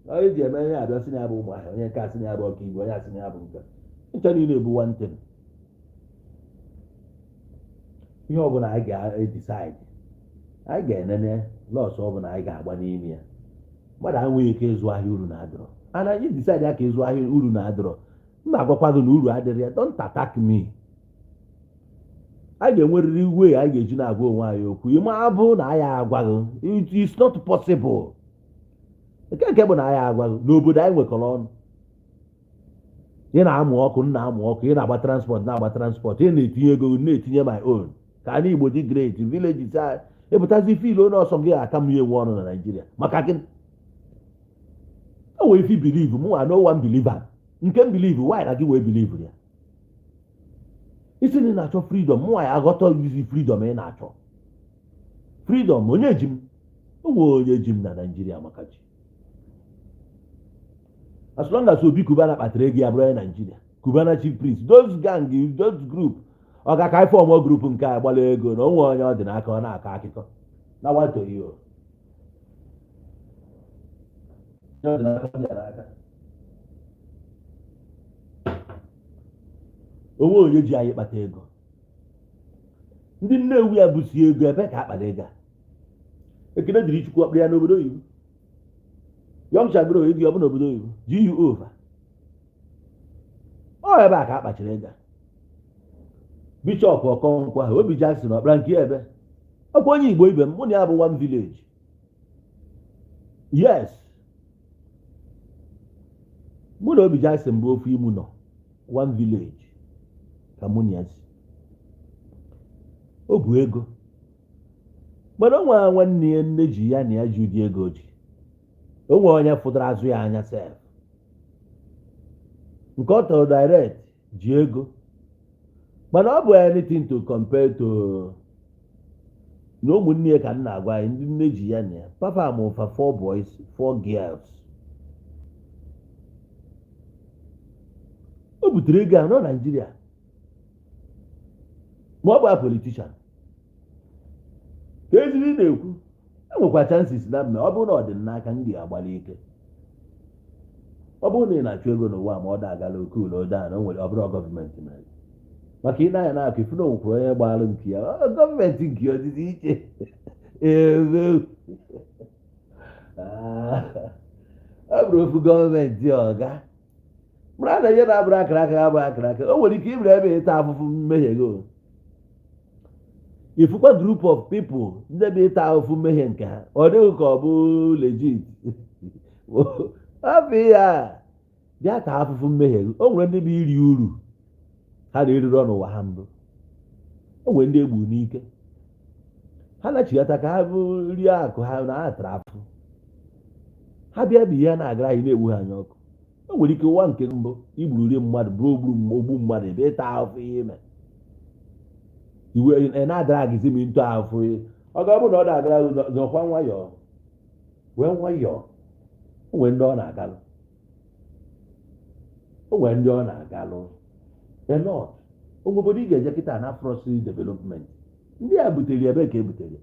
onye ji eme ihe abịa sị na ya bụ Ụmụahịa, onye nke asị na ya bụ Ọkaigwe, onye asị na ya bụ nke ncha niile bụ one thing. Ihe ọbụla anyị ga-edecide, anyị ga-enene loss ọbụla anyị ga-agba n'ime ya. Mmadụ enweghị ike ịzụ ahịa uru na adịrọ. Ana anyị decide ya ka ịzụ ahịa uru na adịrọ, m na-agwakwa gị na uru adịrị ya. Don't attack me. Anyị ga-enwerịrị way anyị ga-eji na-agwa onwe anyị okwu. Ịma abụ na anyị agwa gị, it is not possible. Nke bụ na anyị agwa gị n'obodo anyị nwekọrọ ọnụ. Ị na-amụ ọkụ, m na-amụ ọkụ. Ị na-agba transport, na-agba transport. Ị na-etinye ego, na-etinye my own, ka anyị Igbo dị great villages a ịpụtazi feel onye ọsọ gị aka m ya enwe ọnụ na Naịjirịa. Maka gịnị? O nwere ife believe mụ no one believer nke m believe, why na gị wee believe ya? Isi na ị na-achọ freedom, mụ ya aghọta izi freedom ị na-achọ. Freedom onye ji m? O nwere onye ji m na Naịjirịa maka ji? As long as Obi Cubana kpatara ego ya bụrụ onye Naịjirịa, Cubana Chief Priest, those gang, those group, ọ ga-aka form group nke a gbara ego na onwe onye ọ dị n'aka, ọ na-akọ akụkọ na watoghị o. Onye ọ dị n'aka, ọ dị ya n'aka. Onwe onye ji anyị kpata ego? Ndị Nnewi ya bụsi ego ebe ka akpara ego a. Ekene dịrị Chukwu, ọkpara ya n'obodo oyibo. Young Shagoro ego ọ bụ n'obodo oyibo GUO over ọ ebe a ka a kpachara ego a. Bishọp Okonkwo ahụ, Obi Jackson, ọkpara nke ebe ọkwa onye Igbo ibe m, mụ na ya bụ one village. Yes, mụ na Obi Jackson bụ ofu imu nọ, one village ka mụ na ya si. O bu ego, mana o nwere nwanne ya nne ji ya na ya ji ụdị ego ji. O nwere onye fụdara azụ ya anya sef nke ọ tọrọ direct ji ego, mana ọ bụ anything to compare to na ụmụnne ya ka m na-agwa anyị, ndị nne ji ya na ya. Papa mụfa four boys, four girls. O butere ego a nọ Naijiria, ma ọ bụ a politician ka eziri na-ekwu. Enwekwa chances na mme ọ bụrụ na ọ dị n'aka m ga-agbalị ike. Ọ bụrụ na ị na-achụ ego n'ụwa, ma ọ da agala oke ụlọ ode na o nwere, ọ bụrụ gọọmenti mere maka ị na-anya na-akụ ifu na onwekwara onye gbara nke ya gọọmenti nke ọdịdị iche ebe ọ bụrụ ofu gọọmenti ọga mara na ihe na-abụrụ akara aka ya bụ akara aka. O nwere ike ịbụrụ ebe ịta afụfụ mmehie gị. Ifukwa group of people ndị bụ ịta ahụfụ mmehie nke ha, ọ dịghị ka ọ bụ legit. Ọ bụ ya bịa taa afụfụ mmehie gị. O nwere ndị bụ iri uru ha na-eriri n'ụwa ha mbụ. O nwere ndị egburu n'ike, ha na-achịghata ka ha bụ rie akụ ha na ha tara afụ ha bịa bụ ihe na-agara anyị na-egbu ha anya ọkụ. O nwere ike ụwa nke mbụ igburu rie mmadụ bụrụ ogburu ogbu mmadụ ebe ịta ahụfụ ihe ime iwe ị na-adara gịzi m ntụ ahụfụ. Ọ ga-abụ na ọ na-agara nọkwa nwayọọ wee nwayọọ. O nwere ndị ọ na-agalụ, o nwere ndị ọ na-agalụ a lot. Onwe obodo ị ga-eje kịta na afrosi development ndị a butere ebe ka e butere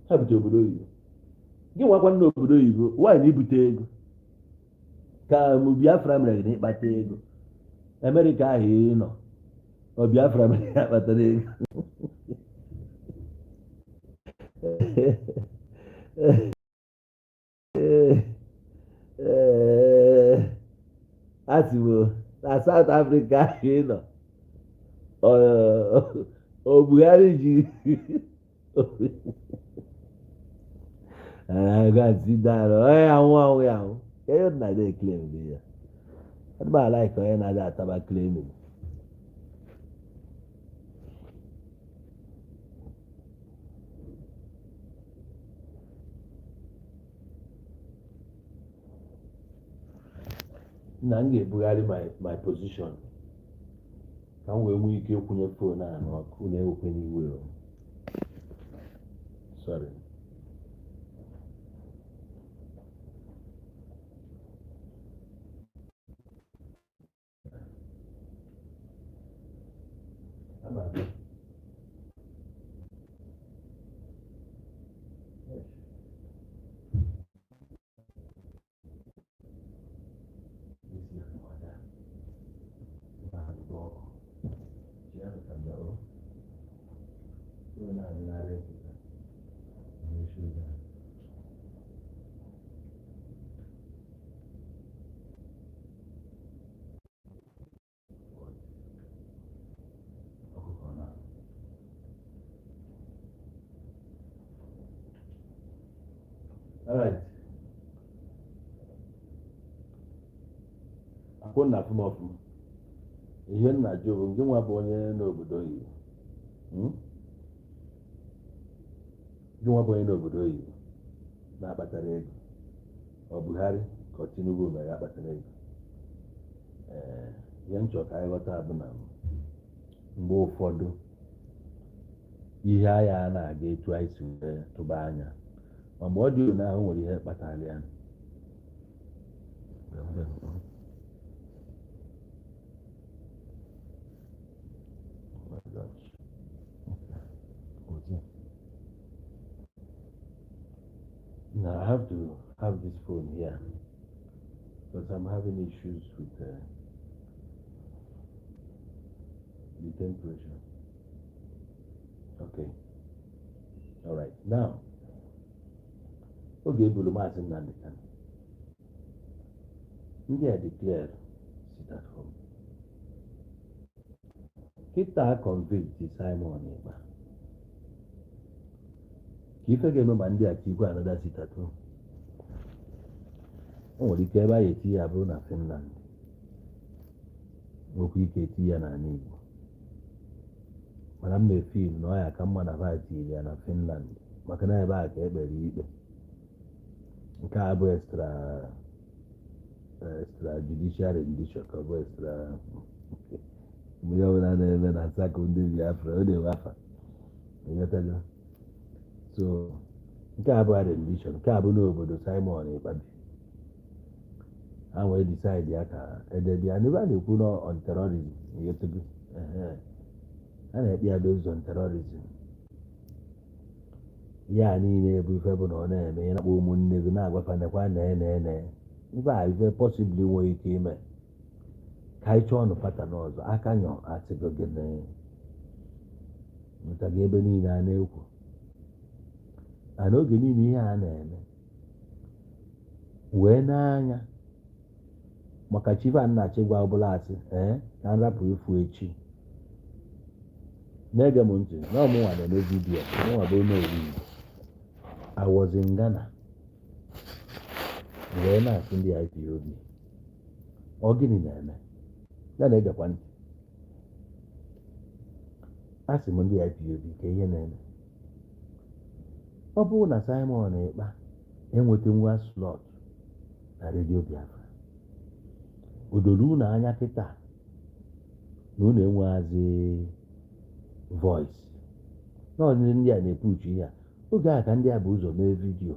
ha butere obodo oyibo. Gị nwakwa nna obodo oyibo nwaanyị ibute ego ka Biafra mere gị na ịkpata ego. Amerịka ahụ ị nọ, ọ Biafra mere ya kpatara ego. A sị m na South Africa ahụ ị nọ, ọ Buhari ji onye anwụ anwụ ya anwụ ka ihe na-adị claim dị ya. Adị m like onye na-adị ataba claiming. Na m ga-ebugharị my position ka m wee nwee ike ịkwụnye phone a n'ọkụ. Na-ewekwe n'iwe o, sorry. Ama abịa. Yes. Isi ya nwada. Na-adụ ọkụ. Chere ka m bịa o. Onye na-adịnarị nkịta. Na-eshi ụzọ. Ọkụkọ na. All right. Akwụ na afụm ọfụma. Ihe nna jụ bụ nke nwa bụ onye n'obodo oyibo. Gị nwa bụ onye n'obodo oyibo na-akpatara ego. Ọ Buhari ka ọ Tinubu mere akpatara ego. Ee, ihe m chọrọ ka anyị ghọta bụ na mgbe ụfọdụ ihe agha a na-aga etu anyị si wee tụba anya, ma mgbe ọ dị na ahụ nwere ihe kpatara ya. Oh my gosh. Okay. Now I have to have this phone here because I'm having issues with the temperature. Okay. All right. Now, oge ebulu Maazị Nnamdi Kanu, ndị a declare sit at home. Kịta convict Simon Ekpa. Ka ife ga-eme ma ndị a tikwa another sit at home. O nwere ike ebe a eti ya bụrụ na Finland. Nwekwa ike eti ya n'ala Igbo. Mana m na-efeel na ọ ya ka mma na va tiri ya na Finland maka na ebe a ka ekpere ikpe. Nke a bụ extra judicial rendition ka ọ bụ extra mgbe ọbụla na-eme na nsakụ ndị Biafra ọ na-enwe afa. Ịghọtago? So nke a bụ rendition, nke a bụ n'obodo Simon Ekpa bi. Ha wee decide ya ka edebe ya n'ebe a na-ekwu na on terrorism. Ịghọtago? Ehe. A na-ekpe ya based on terrorism. Ya niile bụ ife bụ na ọ na-eme ị na-akpọ ụmụnne gị na-agwafa nekwa nee nee nee ife a ife possibly nwere ike ime ka anyị chọọ ọnụ pattern ọzọ aka nyọ asịgo gịnị nwetago ebe niile a na-ekwu na oge niile ihe a na-eme wee n'anya maka chief a nna-achị gwa ọbụla asị ee ka m rapụ ifu echi na-ege m ntị na ọmụnwa na-eme video. Mụnwa bụ onye owu Igbo. I was in Ghana wee na-asị ndị IPOB, ọ gịnị na-eme ya na-egekwa ntị. Asị m ndị IPOB ka ihe na-eme ọ bụrụ na Simon Ekpa enweta nwa slot na Redio Biafra, o doro unu anya kịta na unu enweghazi voice na ọdịnihu. Ndị a na-epuchu ihe a oge a ka ndị a bụ ụzọ mee video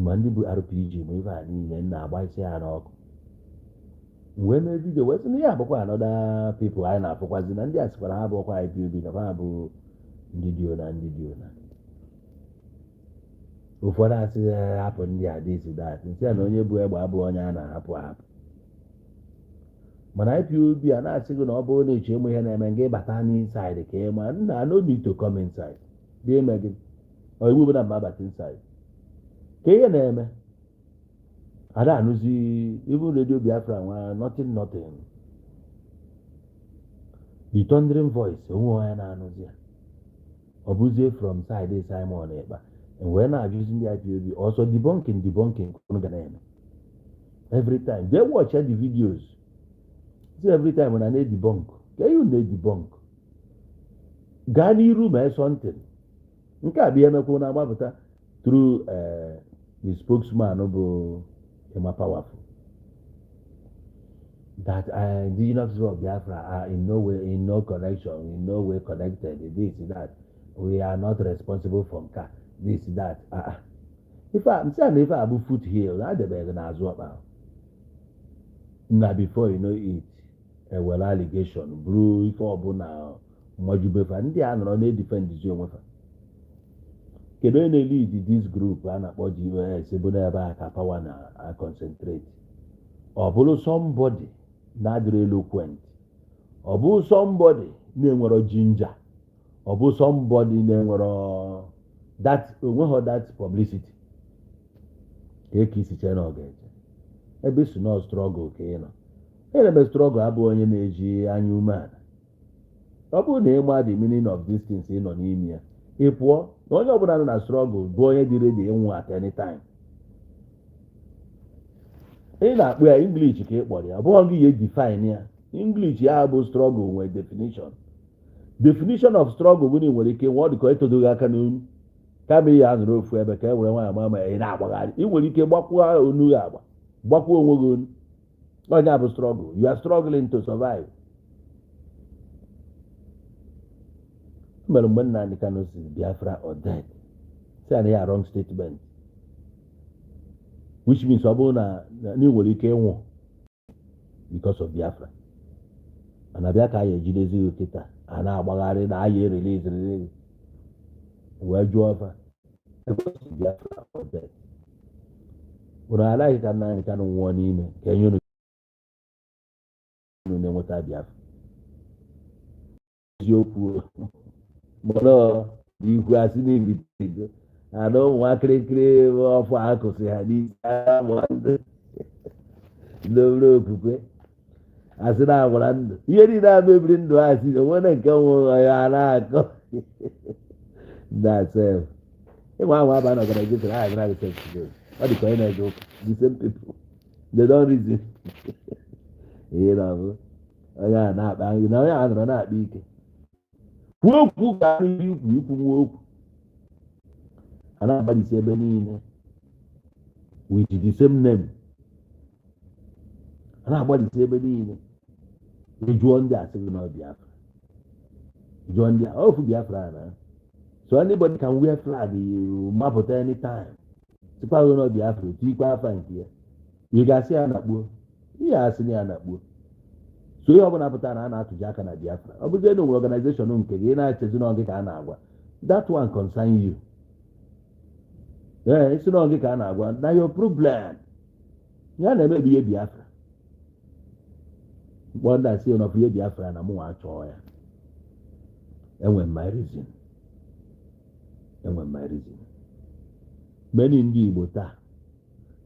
ma ndị bụ RPG ma ife a niile na-agba isi ha n'ọkụ wee mee video wee sị na ihe abụkwa another people anyị na-afụkwazi na ndị a sịkwara ha bụ ọkwa IPOB na ha bụ ndị dị ona ndị dị ona. Ụfọdụ asị hapụ ndị a, this, that. Nsị ya na onye bụ egbe abụghị onye a na-ahapụ ahapụ. Mana IPOB a na-asị gị na ọ bụrụ na eche ịmụ ihe na-eme nga ịbata n'inside ka ị ma nna, no need to come inside dị ime gị ọ iwu bụ na mma abata inside ka ihe na-eme ada anụzi. Even Radio Biafra nwa, nothing, nothing. The thundering voice onwe onye na-anụzi ya ọ bụzie from side Simon Ekpa wee na-ajụzi ndị IPOB ọsọ debunking, debunking unu ga na-eme every time. They watch the videos, see every time na na-edebunk ka ihe unu na-edebunk gaa n'iru mee something. Nke a bụ ihe mekwa na-agbapụta through the spokesman bụ Emma Powerful. That Indigenous People of Biafra are in no way, in no connection, in no way connected, this, that. We are not responsible for nka, this, that. Ah, ife a nsị a na ife a bụ foothill na adebeghị n'azụ ọkpa na. Before you know it, ewere allegation bụrụ ife ọbụla mmajubefa. Ndị a nọrọ na-edefendizi onwe fa. Kedu onye na-lead this group a na-akpọ GOS, bụ n'ebe a ka power na concentrate? Ọ bụrụ somebody na-adịrị eloquent, ọ bụ somebody na-enwero ginger, ọ bụ somebody na-enwero that, onweghị that publicity ka eke isi chee na ọ ga-eje ebe si nọ struggle ka ị nọ. Onye na-eme struggle abụghị onye na-eji anya umeala. Ọ bụrụ na ị ma the meaning of these things ị nọ n'ime ya, ị pụọ na onye ọbụla nọ na struggle bụ onye dị ready ịnwụ at any time. Ị na-akpụ ya English ka ị kpọrọ ya, ọ bụghị gị ya define ya. English ya bụ struggle nwere definition. Definition of struggle bụ na ị nwere ike nwe ọ dị ka etodoghị aka n'onu, kama ị ya nọrọ ofu ebe ka e were nwaanyị ma ma ị na-agbagharị, ị nwere ike gbakwuo onu ya agba, gbakwuo onwe gị onu. Onye bụ struggle, you are struggling to survive. Mere mgbe Nnamdi Kanu si Biafra or death, si na ya wrong statement, which means ọ bụrụ na na ị nwere ike ịnwụ because of Biafra. Mana bịa ka a ya ejidezi gị kịta, a na-agbagharị na aya erelease release, wee jụọ fa Biafra or death, unu alaghị ka Nnamdi Kanu nwụọ n'ime ka enye unu na-enweta Biafra. Eziokwu, mana ikwu asị n'ibitego ana ụmụ akịrịkịrị ọfụ akụsị ha n'isi ndị obere okwukwe asị na agwara ndụ ihe niile a mebiri ndụ ha si onwere nke nwụrụ ya na-akọ ndị asef ịnwa anwa aba na organization ha agara gị. Ọ dị ka onye na-eje ụka, the same people, they don't reason. Ihe na-abụ onye a na-akpa na onye a nọrọ na-akpa ike kwuo okwu ka ikwu ikwu nwa okwu a na-agbalịsi ebe niile with the same name, a na-agbalịsi ebe niile. Ịjụọ ndị asị gị na Biafra, jụọ ndị a ofu Biafra na. So anybody can wear flag mapụta anytime, sikwa gị na Biafra, tikwa afa nke ya. Ị ga-asị ya nakpuo ihe asị na ya nakpuo. So ihe ọbụla pụtara na a na-atụji aka na Biafra, ọ bụzie na onwere organization nke gị ị na-echezi na gị ka a na-agwa, that one concern you. Ee, isi na gị ka a na-agwa na your problem ya na-emebi ihe Biafra. Mkpọ ndị asị na ihe Biafra na mụnwa achọọ ya. Enwe my reason, enwe my reason. Many ndị Igbo taa,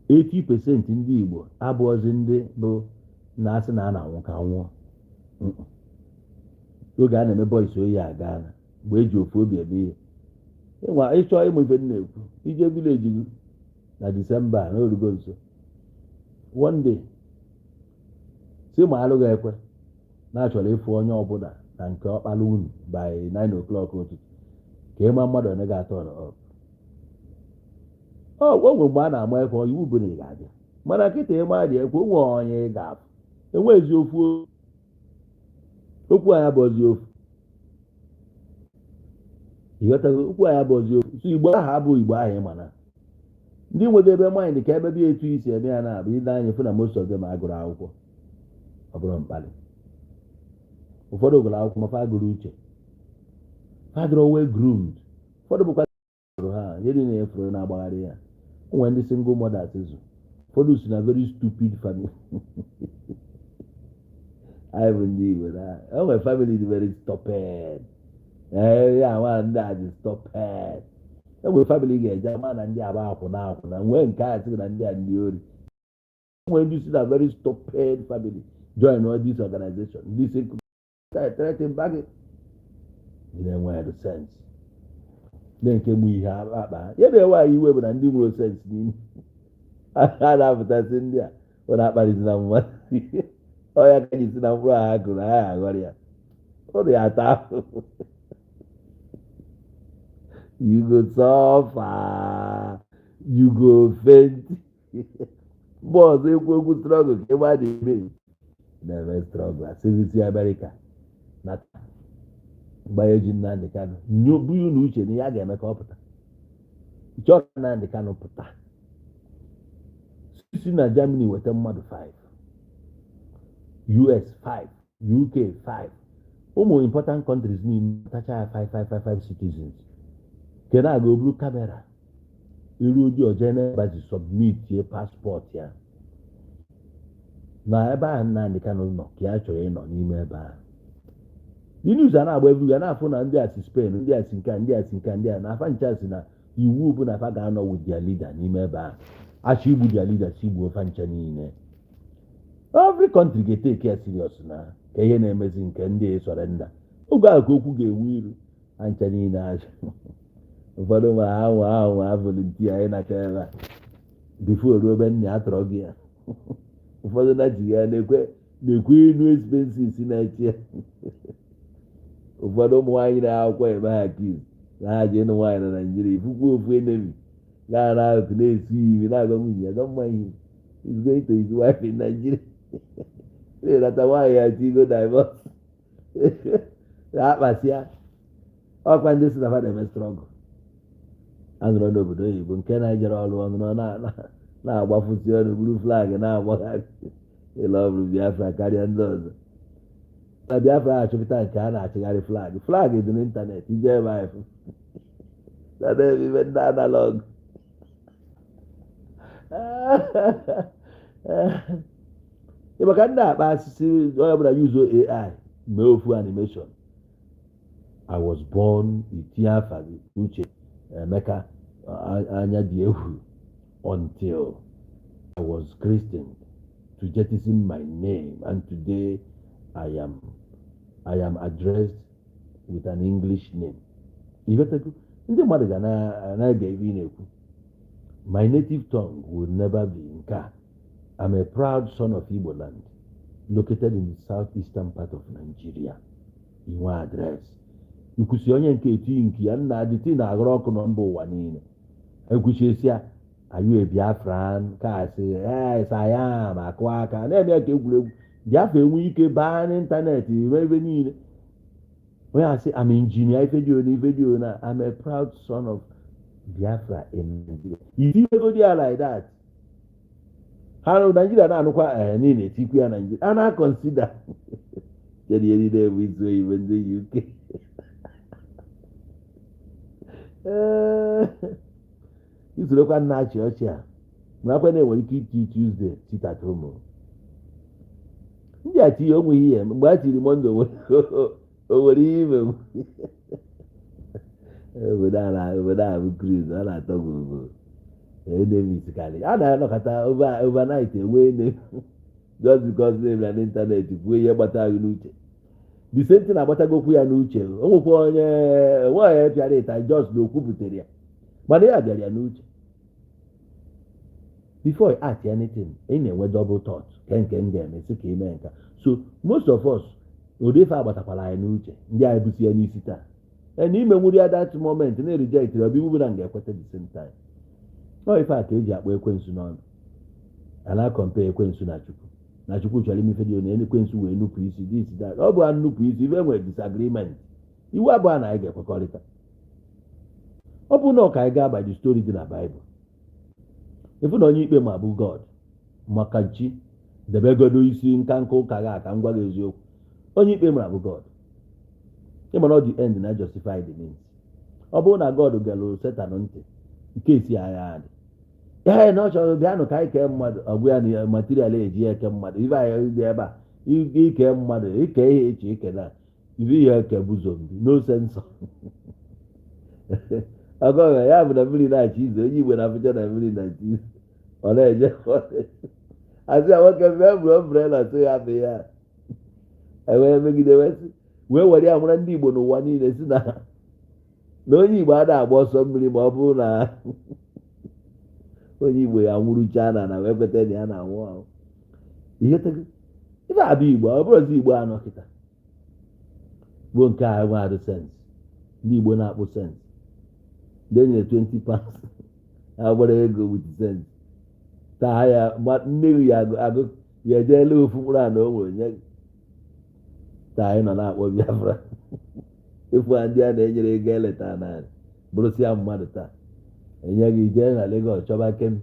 80% ndị Igbo abụọzi ndị bụ na-asị na a na-anwụ ka nwụọ. Oge a na-eme boys oyi aga mgbe eji ofu obi eme ihe. Ịnwa ịchọ ịmụ ife m na-ekwu, ije village gị na Disemba na orugo nso, one day si ma alụghị ekwe na-achọrọ ịfụ onye ọbụla na nke ọkpala unu by 9 o'clock ụtụtụ ka ịma mmadụ one ga-atọ up. Ọ nwere mgbe a na-ama ekwe, iwu bụ na ị ga-abịa, mana kịta ịma dị ekwe onwe onye ị ga-afụ enweghịzi ofu okwu anyị abụọzi ofu. Ịghọtago? Okwu anyị abụọzi ofu. So Igbo ahụ abụghị Igbo ahụ. Ịma na ndị nwere ebe mind ka ebe bịa etu isi eme ya na-abụ ile anya fụ na most of them agụrụ akwụkwọ. Ọ bụrụ mkpali, ụfọdụ gụrụ akwụkwọ ma fa gụrụ uche fa dịrọ well groomed. Ụfọdụ bụkwa ha ihe niile efuru na-agbagharị ya. O nwere ndị single mothers zụ, ụfọdụ si na very stupid family. Anyị bụ ndị Igbo na o nwere family dị very stupid. Ee, ya nwa ndị a dị stupid. E nwere family ga-eje ama na ndị agba akwụna akwụna, nwee nke a sị na ndị a ndị ori. Nwere ndị si na very stupid family join all this organization, ndị si threaten back, ndị na-enweghị sense, ndị nke mụ ihe akpa ya na-ewe anyị iwe bụ na ndị nwere sense n'ime a na-apụtasị. Ndị a ọ na-akparịzi na mmadụ ọya ka ji si na mkpụrụ ha kụrụ ha aghọrọ ya, ụnụ ya ata ahụhụ. You go suffer, you go faint. Mgbe ọzọ ekwu okwu struggle ka ịgba dị eme Na-eme struggle asịrịsi Amerịka na mgbanye ji Nnamdị Kanụ bụ na uche na ya ga-eme ka ọ pụta. Chọọ ka Nnamdị Kanụ pụta, si na Germany weta mmadụ 5, US 5, UK 5, ụmụ important countries niile tacha ya 5 5 5 5 citizens. Ke na-aga oburu camera iru odi oje n'embassy, submit ye passport ya na ebe ahụ Nnamdị Kanụ nọ, ka ya chọrọ ịnọ n'ime ebe ahụ. The news a na-agba everywhere, na-afụ na ndị a si Spain, ndị a si nke a, ndị a si nke a, ndị a na afa ncha si na iwu bụ na fa ga-anọ with their leader n'ime ebe ahụ. Achọ igbu their leader, si gbuo fa ncha niile. Every country ga-etake ya serious na ka ihe na-emezi nke ndị surrender oge ahụ, ka okwu ga-enwe iru ha ncha niile. Azụ ụfọdụ ma ha nwa ha nwa volunteer anyị nacha ebe a before ruo ebe nna ya tọrọ gị ya. Ụfọdụ na ji ya na-ekwe na-ekwe enu expenses na-eche ya. Ụfọdụ ụmụ nwaanyị na-akwụkwọ eme ha kiz na ha ji ịnụ nwaanyị na Naijiria. Ifukwu ofu enemy gaa n'akụkụ na-esi imi, na-agwa nwunye ya, "Don't mind him, he's going to his wife in Nigeria." Na-eleta nwaanyị ya tigo divorce na-akpasịa. Ọkwa ndị si na fa na-eme struggle anọrọ n'obodo oyibo, nke na-ejere ọrụ ọnụ na-agbafụsi ọnụ, buru flag na-agbagharị ịlọ ọbụrụ Biafra karịa ndị ọzọ na Biafra. Achọpụta nke a na-achịgharị flag, flag dị n'ịntanetị ije ebe anyị fụ na na-eme ibe ndị analog. Ị maka ndị akpa asịsị onye ọbụla use AI mee ofu animation. "I was born," itinye afa gị, Uche Emeka anya dị egwu, "until I was christened to jettison my name, and today I am addressed with an English name." Ịghọtago? Ndị mmadụ ga na-ege ife ị na-ekwu. "My native tongue will never be nke a. I'm a proud son of Igbo land located in the southeastern part of Nigeria." Inwe address ikwusi onye nke eti nke ya nna adịtị na-aghọrọ ọkụ na mba ụwa niile. Ekwuchiesi ya, "Are you a Biafran?" Ka asị, "Yes, I am." Akụ aka na-eme ya ka egwuregwu Biafra enwe ike baa n'ịntanetị eme ebe niile. Onye asị, "I'm engineer Ifedio Ifedio na I'm a proud son of Biafra in Nigeria." Itinyegodi ya like that, ha na Nigeria na-anụkwa ee niile etikwu ya Nigeria a na-aconsider kedu ihe niile bụ isi oyibo ndị UK. Ee, isorokwa nna achị ọchị a marakwa na enwere ike iti Tuesday sit at home. Ndị a tinye onweghị ihe mgbe a tiri Monday, o nwere ihe ime obodo a na obodo a bụ cruise ọ na-atọ gwogwo. Enemies karị a na-anọkọta overnight enwe enemy just because na na n'ịntanetị kwuo ihe gbata gị n'uche. The same thing agbatagokwu ya n'uche. O nwekwa onye onwe onye pịara ịta, just na okwu butere ya, mana ya bịara ya n'uche. Before you act anything, ị na-enwe double thought ke nke m ga-eme sị ka ime nka. So most of us, ụdị ife agbatakwara anyị n'uche, ndị anyị busi ya n'isi taa na ime nwuri ya that moment na reject ọ bụ iwu bụ na m ga-ekweta the same time. Ọ ife a ka eji akpọ ekwensu n'ọnụ. A na-acompare ekwensu na Chukwu, na Chukwu chọrọ ime ife dị na ekwensu wee nupụ isi, this, that. Ọ bụ a nnupụ isi ife nwere disagreement. Iwu abụọ na anyị ga-ekwekọrịta. Ọ bụ na ọ ka anyị gaa by the story dị na Baịbụl, ịfụ na onye ikpe ma bụ God maka chi debegodo isi nka nka ụka gị aka. Ngwa gị eziokwu, onye ikpe mara bụ God. Ịma na ọ dị end na justify the means. Ọ bụrụ na God gelụ Setan ntị nke esi agha adị ee na ọ chọrọ bịanụ ka anyị kee mmadụ, ọ bụ ya na material eji ya eke mmadụ. Ife anyị dị ebe a ike mmadụ ike ihe eche ike na ife ihe eke bụ zombie, no sensor. Ọgọghọ ya bụ na mmiri na-achị ize onye Igbo na-afụcha na mmiri na-achị ize, ọ na-eje asị ya, "Nwoke, bịa buru umbrella." So ya bụ ya ewee megide wee sị wee were ya mara ndị Igbo n'ụwa niile si na onye Igbo ada agba ọsọ mmiri, ma ọ bụrụ na onye Igbo ya nwụrụchaa na wee kweta na ya na-anwụ anwụ. Ihe tego ife abụ Igbo, ọ bụrụzi Igbo anọ kịta bụ nke a nwe adụ sense. Ndị Igbo na-akpụ sense, ndị e nyere £20 agbara ego with sense taa ya mmeri ya agụ agụ. Ya ejeela ofu mkpụrụ a na o nwere nye gị. Taa anyị nọ na-akpọ Biafra efu a, ndị a na-enyere ego eleta narị bụrụsịa mmadụ. Taa enye gị, jee na Lagos chọba Kemi,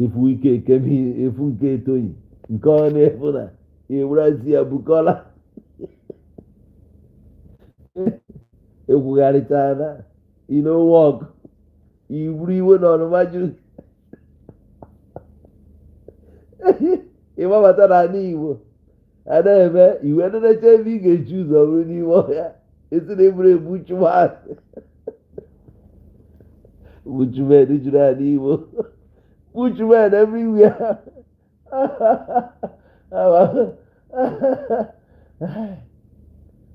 ifu ike Kemi, efu nke etoyi nke ọ na-efu na iwurasi ya bukọla ekwugharịchana ino wọk iburu iwe na ọnụma juru ịgbabata n'ala Igbo a na-eme iwe nenecha ebe ị ga-echi ụzọ bụrụ n'ime ọhịa esi na eburu ebu bushman juru ala Igbo, bushman everywhere.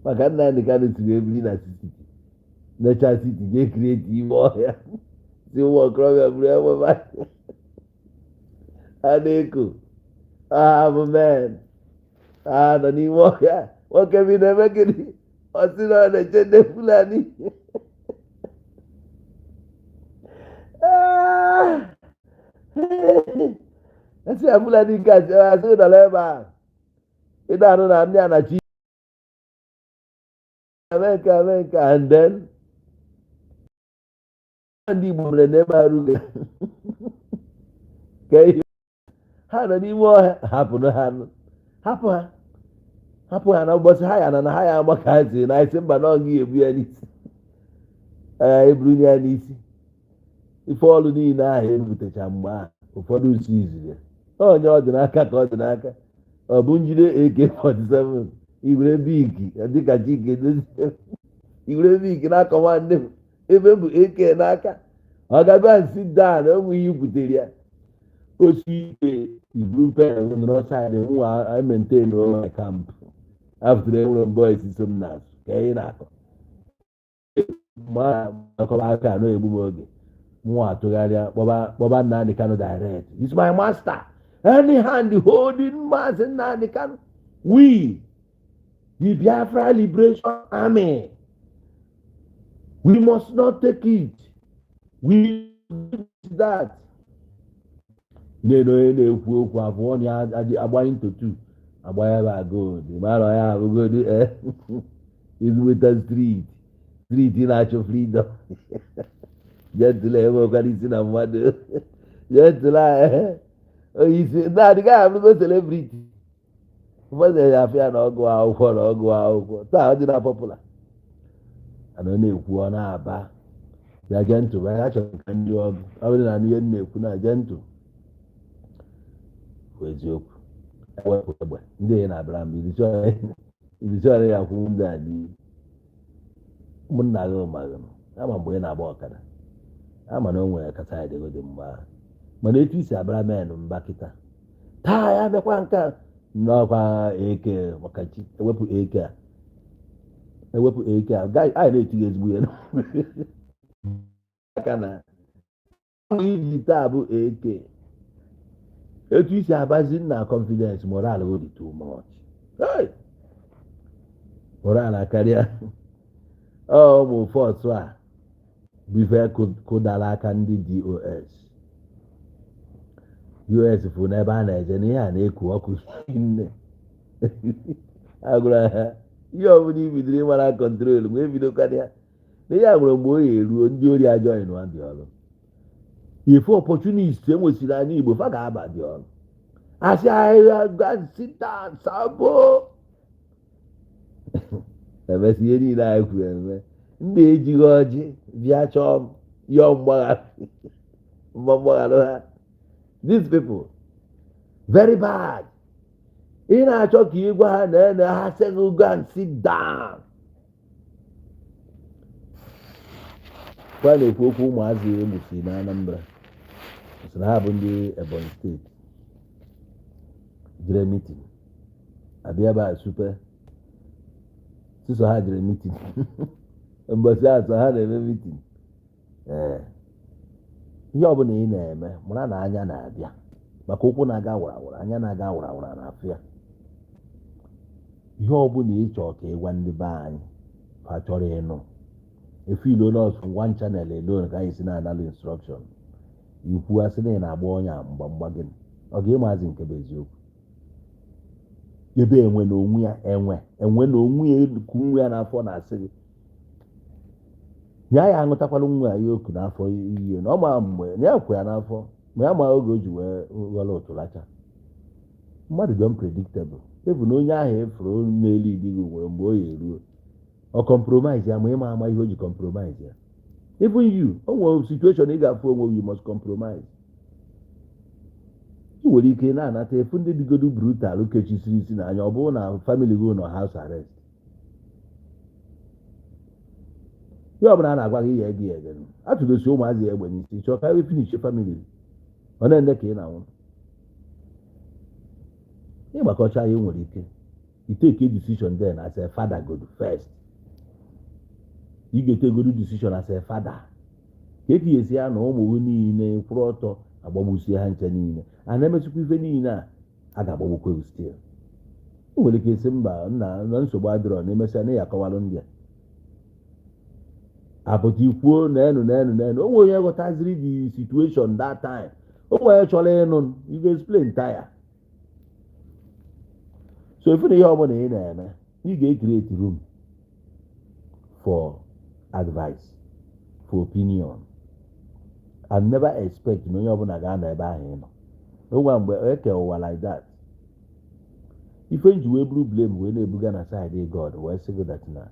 Maka Nnamdi Kanu si wee biri na city necha city jee create ime ọhịa si ụmụ okorobịa buru egbe ha na-eko ha bụ men ha nọ n'ime ọhịa. Nwoke bi na-eme gịnị? Ọ sị na ọ na-eche ndị Fulani. Esi ya Fulani nke a asị nọrọ ebe a ị na-anụ na ndị a na-achị eme nke eme nke, and then ndị Igbo mere na ebe arụghị ka ihe ha nọ n'ime ọhịa. Hapụrụ ha, hapụ ha, hapụ ha na ụbọchị ha ya na ha ya ama ka ha si na isi mba na ọ ebu ya n'isi, eburu ya n'isi. Ife ọlụ niile ahụ ebutecha mgbe ahụ ụfọdụ usi iziri ya onye ọ dị n'aka ka ọ dị n'aka. Ọ bụ njide AK47 iwere biki dịka Chike Dozie iwere biki n'aka nwanne m ebe m bụ AK n'aka ọ ga-abịa sit down. Onwe ihe ikwutere ya osi ike iburu pen nọrọ side nwa. I maintain my camp after enwere m boys so m n'azụ ka ị na-akọ ma akọba aka anọ egbu m oge mụ atụgharịa kpọba Nnamdi Kanu direct. He's my master. Any hand holding Mazi Nnamdi Kanu, we the Biafra Liberation Army, we must not take it. We that na-ene onye na-ekwu okwu abụọ na agbanye ntotu agbanye ebe a gold mara ya abụgodu ezigbote street street na-achọ freedom. Gentle enwekwara isi na mmadụ gentle onye isi na-adịghị abụgo celebrity. Ụfọdụ ya afọ ya na ọgụ akwụkwọ na ọgụ akwụkwọ taa ọ dị na popular ana ọ na-ekwu ọ na-aba ya gentle ya chọrọ ka ndị ọgụ ọ bụrụ na ihe m na-ekwu na gentle bụ eziokwu. Ewepụ egbe ndị na-abịara m izichọrọ ya kwụ ndị a n'ihu ụmụnna gị maghị ama mgbe ị na-agba ọkada ama na o nwere kasa ịdịgo dị mgbe ahụ, mana etu isi abara men mba kịta taa ya mekwa nke a n'ọkwa eke maka chi ewepụ eke a ewepụ eke a anyị na-eti ezigbo ya aka na iji taa bụ eke etu isi abazi nna confidence moral dị too much. Hey! Moral akarịa ọ ụmụ force a bụ ife kụdara aka ndị DOS US fụ n'ebe a na-eje na ihe a na-eku ọkụ nne agwara ha ihe ọbụla ibidoro ịmara control mgbe ebidokwana ya na ihe a nwere mgbe o ya eruo ndị ori ajoin dị ọrụ ife opportunist enwesịrị anya Igbo fa ga-aba dị ọrụ asị ahịhịa sita sabo emesi ihe niile anyị kwuru eme. Ndị ejighị ọjị bịa chọọ m yọọ mgbaghara mgbaghara ha. These people very bad. Ị na-achọ ka ị gwa ha na ene ha sị gị go and sit down. Kwa na-ekwu okwu ụmụazị egbusi na Anambra sị na ha bụ ndị Ebonyi steeti jere meeting abịa ebe a supe sịsọ ha jere meeting mbọsị atọ ha na-eme meeting. Ee, ihe ọbụla ị na-eme mara na anya na-abịa maka ụkwụ na-aga warawara anya na-aga warawara na-afụ ya. Ihe ọbụla ị chọọ ka ị gwa ndị be anyị ha chọrọ ịnụ efu ilo nọọsụ one channel alone ka anyị si na-analụ instruction ikwu asị na ị na-agba onye a mgba mgba gịnị ọ ga-ịmazi nke bụ eziokwu. Ebe enwe na onwe ya, enwe na onwe ya ku nwa ya n'afọ, na-asị gị ya ya aṅụtakwala nwa ya oku n'afọ iyi na ọ ma mgbe na ya kwu ya n'afọ, ma ya ma oge o ji wee ghọrọ ụtụlacha. Mmadụ dị unpredictable. Ebu na onye ahụ efuru n'elu idi gị nwere mgbe o ya eruo, ọ compromise ya, ma ịma ama ihe o ji compromise ya. Even you, o nwere situation ị ga-afụ onwe, you must compromise. Ị nwere ike na-anata efu ndị dịgodu brutal kechisiri isi n'anya, ọ bụrụ na family gị nọ house arrest. Ihe ọbụla a na-agwa gị ya ege ya ege, atụdosi ụmụazị ya egbe n'isi, chọọ ka finish family, ọ na-ene ka ị na-anwụ. Ịgbakọcha ya, nwere ike you take a decision then as a father. Go first, you ga-etegodu decision as a father ka eke esi ya na ụmụ gị niile kwụrụ ọtọ, agbagbusie ha nche niile, a na-emesịkwa ife niile a, a ga-agbagbukwa gị still. O nwere ike isi mba nna na nsogbu adịrọ, na emesịa na ya akọwalụ ndị a apụta ikwuo na enu na enu na enu. O nwere onye ghọtaziri the situation that time, o nwere onye chọrọ ịnụ, you go explain tire. So ifu na ihe ọbụla ị na-eme, ị ga-create room for advice, for opinion, and never expect na onye ọbụla ga-anọ ebe ahụ ị nọ. Onwe mgbe eke ụwa like that, ife nji wee buru blame wee na-ebuga na side God, wee sị gị that na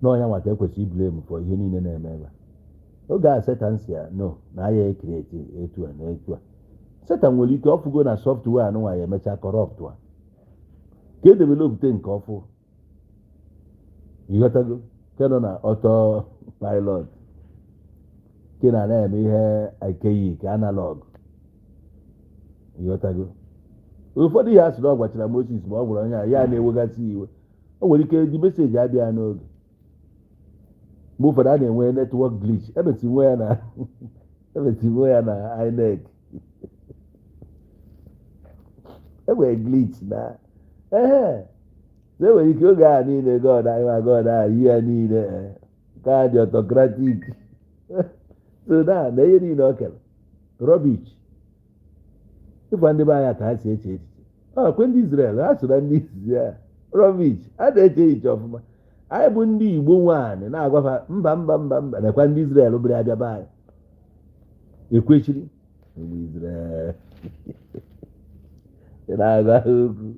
n'ọnya nwata ekwesịrị blame for ihe niile na-eme ebe a. Oge a Satan si ya no na aya e-create etu a na etu a, Satan nwere ike ọfụgo na software anụnwa ya emecha corrupt a ka e-developute nke ọfụ, ịghọtago, nke nọ na auto pilot, nke na na-eme ihe archaic, analog, ịghọtago. Ụfọdụ ihe a sị na ọ gwachara Moses, ma ọ gwara onye a, ya na-ewegasị iwe. O nwere ike dị message abịa n'oge. Mgbe ụfọdụ a na-enwe network glitch, emeti nwe ya na INEC, enwere glitch na ehe. Enwere ike oge a niile God anyị ma God a yi ya niile ka dị autocratic, so na ihe niile o kere rubbish. Ịgwa ndị be anya ka ha si eche echiche, ọ kwe ndị Israel ha so na ndị izizi ya rubbish, a na-eche echiche ọfụma. Anyị bụ ndị Igbo nwaanyị na-agwafa mba mba mba mba, nakwa ndị Israel bịara abịa be anyị ekwechiri ụmụ Israel na-agwa ha okwu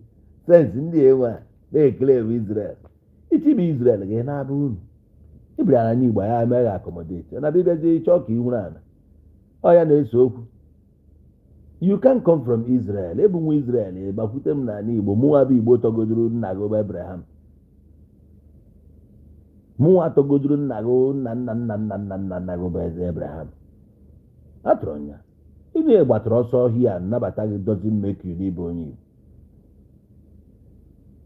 sense. Ndị enwe a na-ekele ewu Israel, ichibe Israel gị na-abụ unu ịbịara n'ala Igbo, ya emeghị accommodate na bịazie ịchọ ka ihuru ala ọ ya na-ese okwu. You can come from Israel, ebu nwa Israel gbakwute m n'ala Igbo. Mụnwa bụ Igbo tọgodoro nna gị bụ Abraham, mụnwa tọgodoro nna gị, nna nna nna nna nna nna nna gị bụ eze Abraham. Atụrụ ya ịna gbatara ọsọ ọhịa nnabata gị doesn't make you n'ịbụ onye Igbo.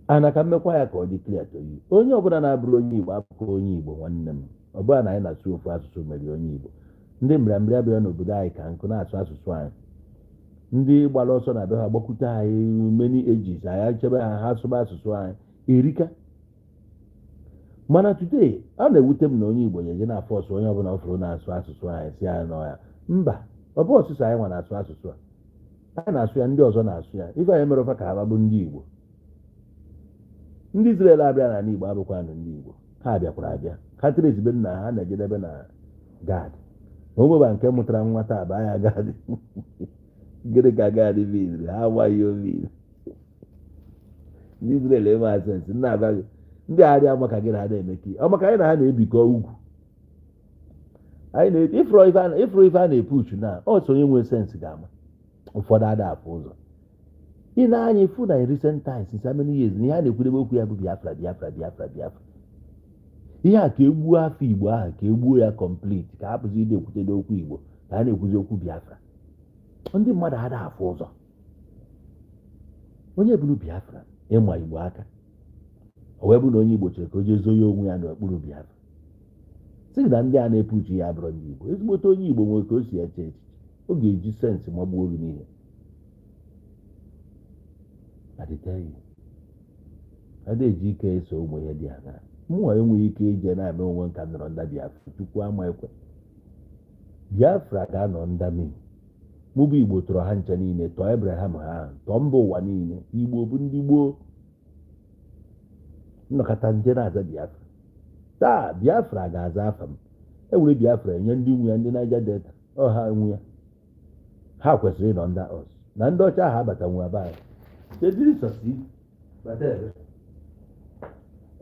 Ana ka mmekwa ya ka ọ dị clear to you: onye ọbụla na-abụrụ onye Igbo abụkwa onye Igbo. Nwanne m, ọ bụla na anyị na-asụ ofu asụsụ mere onye Igbo. Ndị mbịarambịa bịara n'obodo anyị ka nkụ na-asụ asụsụ anyị, ndị gbara ọsọ na be ha gbakwute anyị many ages, anyị chebe ha, ha sụba asụsụ anyị erika. Mana today, ọ na-ewute m na onye Igbo ga-eje na force onye ọbụla ọ fụrụ na-asụ asụsụ anyị si anyị nọ ya mba. Ọ bụ ọsụsụ anyị nwa na-asụ asụsụ a, anyị na-asụ ya, ndị ọzọ na-asụ ya. Ife anyị mere ofe ka ha bụ ndị Igbo. Ndị Israel abịa n'ala Igbo abụkwanụ ndị Igbo, ha bịakwara abịa, ha tiri ezigbo nna ha na-ejedebe na Gad. Ma o nweba nke mụtara nwa taa baa ya Gad. Gịnị ka Gad bidiri? Ha amaghị obi ndị Israel enwe asensị nna agwa gị. Ndị a adịghị ama ka gị na ha na-emekọ ọ maka anyị na ha na-ebikọ ugwu anyị na ịfụrụ ife a na-epuchu na ọ so onye nwe sense ga-ama. Ụfọdụ ada afụ ụzọ. Ị na-anya ifu na in recent times, since how many years, na ihe a na-ekwudebe okwu ya bụ Biafra, Biafra, Biafra, Biafra. Ihe a ka egbuo afọ Igbo ahụ, ka egbuo ya complete, ka hapụzi ide ekwutede okwu Igbo, ka a na-ekwuzi okwu Biafra. Ndị mmadụ ada afụ ụzọ. Onye bụrụ Biafra ịma Igbo aka, o wee bụ na onye Igbo chere ka o jee zoo ya onwe ya n'okpuru Biafra, sị na ndị a na-epuchi ya abụrụ ndị Igbo. Ezigbote onye Igbo nwere ka o si eche echiche, ọ ga-eji sense magbuo gị n'ihe. I dey tell you, a na-eji ike eso ụmụ ihe dị aṅaa. Mụnwa enweghị ike ije na-eme onwe nka nọrọ nda Biafra. Chukwu ama ekwe. Biafra ga-anọ nda me. Mụ bụ Igbo tọrọ ha nche niile, tọọ Abraham ha ahụ, tọọ mba ụwa niile. Igbo bụ ndị gboo nnọkọta nje na-aza Biafra. Taa Biafra ga-aza afa m. Ewere Biafra enye ndị nwe ya, ndị Niger Delta, ọ ha nwe ya. Ha kwesịrị ịnọ under us na ndị ọcha ahụ abata nwe ebe anyị. Chediri sọsi bata ebe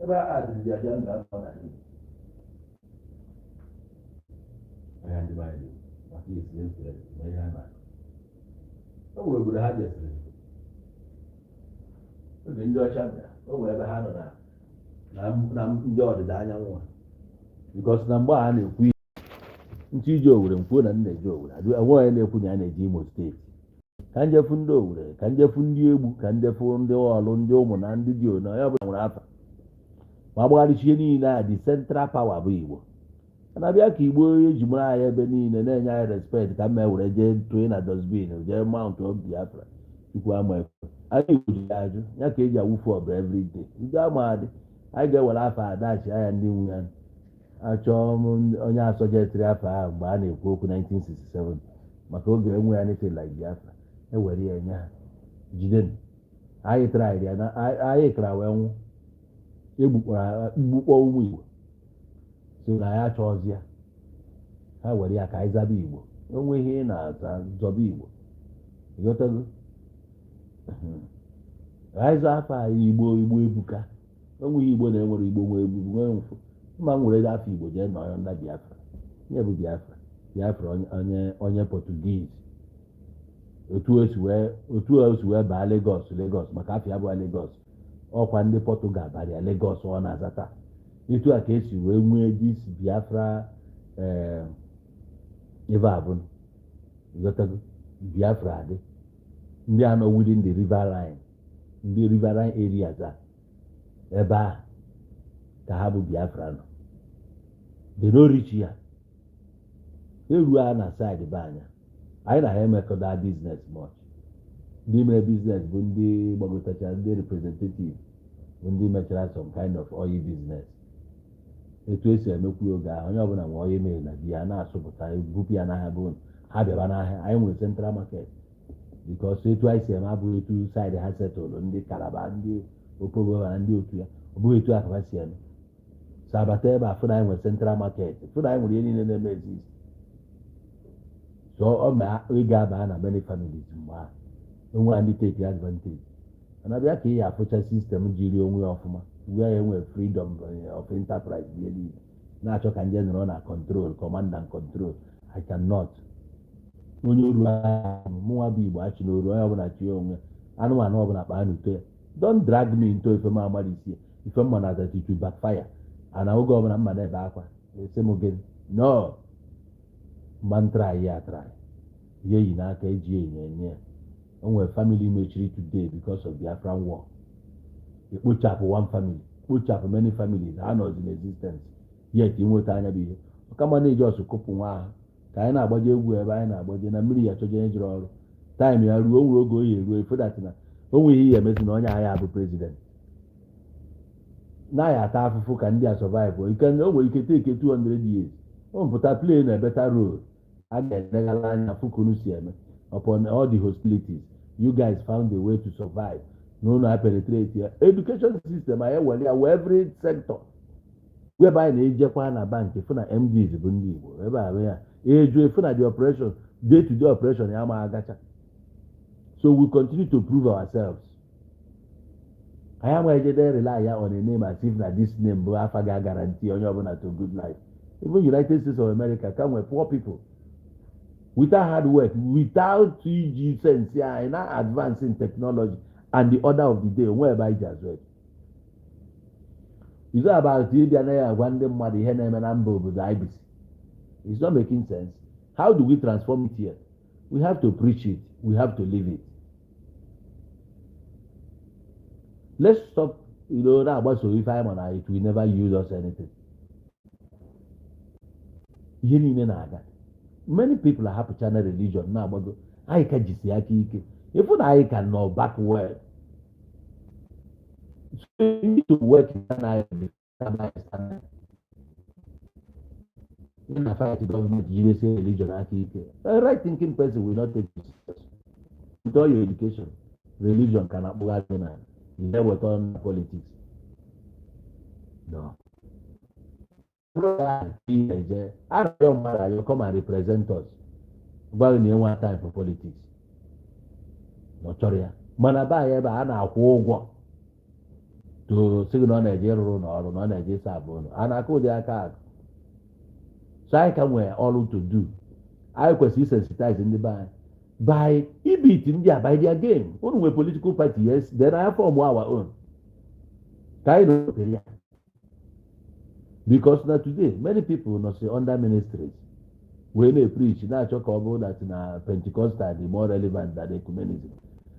ebe a dịrị aja ndụ afọ na Igbo. Anya ndị be anyị dị maka esi esi ma ihe a na-akọ. O nwere obodo ha jesịrị oge ndị ọcha bịara. O nwere ebe ha nọ na ndị ọdịda anyanwụ a, because na mgbe a na-ekwu ihe nche ije Owere, m kwuo na m na-eje Owere, enwe onye na-ekwu na ya na-eje Imo Steeti. Ka njefu ndị Owere, ka njefu ndị Egbu, ka njefu ndị Ọlụ, ndị ụmụ na ndị dị ono, onye ọbụla nwere afa ma agbagharịchi ihe niile a. The central power bụ Igbo. Na-abịa ka Igbo eji mara anyị ebe niile na-enye anyị respect, ka mma were jee tụọ na dustbin, jee mount of Biafra. Chukwu ama ekwe anyị. Igbo ji ya ajụ ya ka eji awụfu ọbara everyday. Ndị ama adị anyị ga-ewere afọ adachi anya ndị nwe ya. Achọọ m onye asọjetịrị afọ ahụ mgbe a na-ekwu okwu 1967 maka oge enwe anything like Biafra, ewere ya nye ha jidenu. Anyị tara ya na anyị kara wee nwụ, egbukpọrọ mgbukpọ ụmụ Igbo. So na ya achọghịzi ya, ha were ya ka anyị zaba Igbo. Onwe ihe ị na-aza, zọba Igbo. Ịghọtago? Anyị zaa afọ anyị Igbo. Igbo ebuka. Onweghị Igbo na-enwere Igbo nwee ebubu nwee mfụ mma. M were afọ Igbo jee nọrọ na Biafra. Ihe bụ Biafra? Biafra onye Portuguese, otu o si wee baa Lagos. Lagos maka afọ ya bụ Lagos, ọkwa ndị Portugal bara ya Lagos ọ na-aza taa. Etu a ka esi wee nwee this Biafra. Ebe a bụ, ịghọtago, Biafra adị ndị a nọ within the riverine, ndị riverine areas a, ebe a ka ha bụ Biafra nọ. They no reach ya eruo a na side be anya anyị na ha emekọta business much. Ndị mere business bụ ndị gbagotacha, ndị representative bụ ndị mechara some kind of oil business. Etu esi emekwu oge ahụ, onye ọbụla nwe oil mill na di ya na-asụpụta, bupụ ya n'ahịa, bụ ha bịaba n'ahịa. Anyị nwere central market because etu anyị si eme abụghị etu side ha setụlụ, ndị Calabar, ndị Opobo na ndị otu ya. Ọ bụghị etu akaba si eme. So abata ebe a, fụ na anyị nwere central market, fụ na anyị nwere ihe niile na-eme exist. So ọ ma ị ga-aba na many families mgbe ahụ onwe ndị take advantage. Mana bịa ka ị ya afụcha system jiri onwe ya ọfụma, wee ya enwe freedom of enterprise. Ihe niile na-achọ ka nje nọrọ na control, command and control. I cannot. Onye oru ahụ, mụnwa bụ Igbo achị n'oru. Onye ọbụla chi onwe, anụmanụ ọbụla kpaa n'uto ya. Don't drag me into ife m amara isi ife mma na that it will backfire. Ana oge ọbụla mma na-ebe akwa esi m gịnị no mma try ya, try ihe yi n'aka eji enyo enye ya. O nwere family mechiri today because of Biafran war. Ekpochapụ one family, kpochapụ many families. Ha nọzi in existence yet inweta anya bụ ihe ọkama na-eji ọsụ kụpụ nwa ahụ ka anyị na-agbaje egwu ebe anyị na-agbaje na mmiri ya chọje onye jiri ọrụ time ya ruo. O nwere oge o ya eruo efu that na o nweghị ihe emezi na onye agha abụ president naghị ata afụfụ ka ndị a survive ike. O nwere ike take 200 years o mpụta play na better role. A ga-elegara anya fukunu si eme. Upon all the hostilities, you guys found a way to survive. No na penetrate ya education system, anyị ewere ya wee every sector webe anyị na-ejekwa na bank, fụ na MDs bụ ndị Igbo ebe a ya eju efu na the operation, day to day operation ya ma agacha. So we continue to prove ourselves. Anyị amaghị ejede rely ya on a name as if na this name bụ afa ga-guarantee onye ọbụla to good life. Even United States of America ka nwee poor people without hard work, without iji sense anyị na advance in technology and the order of the day. Onwe ebe anyị ji azụ ebe. It's not about ịbịa na ya agwa ndị mmadụ ihe na-eme na mba obodo anyị bisi. It's not making sense. How do we transform it here? We have to preach it, we have to live it. Let's stop na-agbaso ife anyị ma na it will never use us anything. Ihe niile na-aga, many people ahapụcha na religion na-agbago. Anyị ka jisi aka ike ịfụ na anyị ka nọ backward. So you need to work na. Ị na fight gọọmenti, jidesie religion aka ike. A right thinking person will not take you serious. With all your education, religion ka na-akpụgharị gị n'ala. Ị na-eweta ọnụ na politics. No. Eje arịọ mmadụ ayọ, "Come and represent us," gwa gị na enwe time for politics, na ọ chọrọ ya. Mana be anyị ebe a na-akwụ ụgwọ to sị gị na ọ na-eje ịrụrụ n'ọrụ, na ọ na-eje ịsa abụ ụlọ a na-akụ ụdị aka akụ. So anyị ka nwere ọrụ to do. Anyị kwesịrị isensitize ndị be anyị by ibeat ndị a by their game. Unu nwere political party, yes, then I form our own ka anyị na ya, because na today many people nọ si under ministries wee na-preach, na-achọ ka ọ bụrụ that na Pentecostal dị more relevant than ecumenism,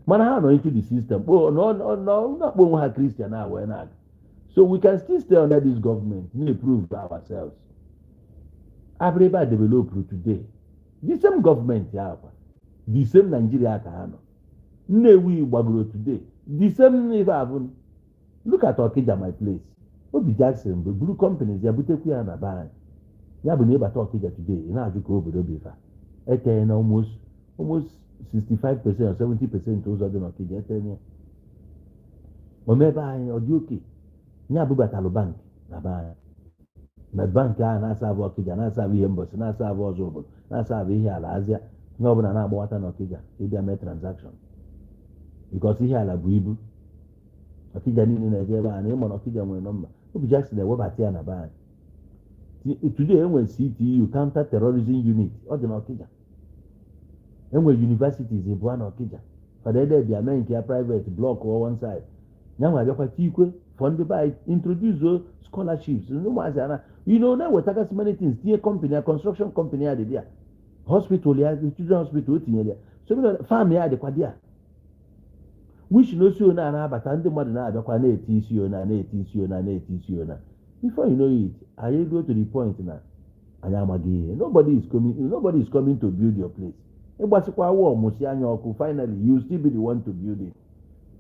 mana ha nọ into the system na-akpọ onwe ha Christian a wee na-aga. So we can still stay under this government, na-improve ourselves. Abịrịba develop today, the same government ya kwa, the same Nigeria ka ha nọ. Nnewi gbagoro today, the same ife abụ. Look at Okija, my place. Obi Jackson bụ buru companies ya butekwu ya na be anyị. Ya bụ na ịbata Okija today, ị na-ajụ ka obodo bụ ife a etenye na almost 65% or 70% ụzọ dị n'Okija etenye ya. Omebe anyị ọ dị oke ya bubatalụ bank na be anyị, na bank ahụ na-asa abụ Ọkịja, na-asa abụ ihe mbọsị, na-asa abụ ọzọ obodo, na-asa abụ ihe ala azịa, ihe ọbụla na-agbawata n'Ọkịja ịbịa mee transaction, because ihe ala bụ ibu. Ọkịja niile na-eje ebe a na ịma na Ọkịja nwere nọmba. Obi Jackson na-ewebata ya na be anyị. Today enwere CTU, Counter Terrorism Unit, ọ dị n'Ọkịja. Enwere universities ịbụọ n'Ọkịja. Fada Ede bịa mee nke ya private, block one side ya nwa abịakwa tikwe for ndị be anyị, introduce scholarships ndị ụmụazị ana na-ewetagasị many things, tinye company ya, construction company ya dị ya, hospital ya, children hospital o tinyere ya, so many farm ya dịkwa dị ya, which na osi one a na-abata, ndị mmadụ na-abịakwa na-eti isi ona, na-eti isi ona, na-eti isi ona. Before you know it, anyị go to the point na anyị amaghị ihe. Nobody is coming to build your place. Ịgbasịkwa wall, mụsị anya ọkụ, finally you still be the one to build it.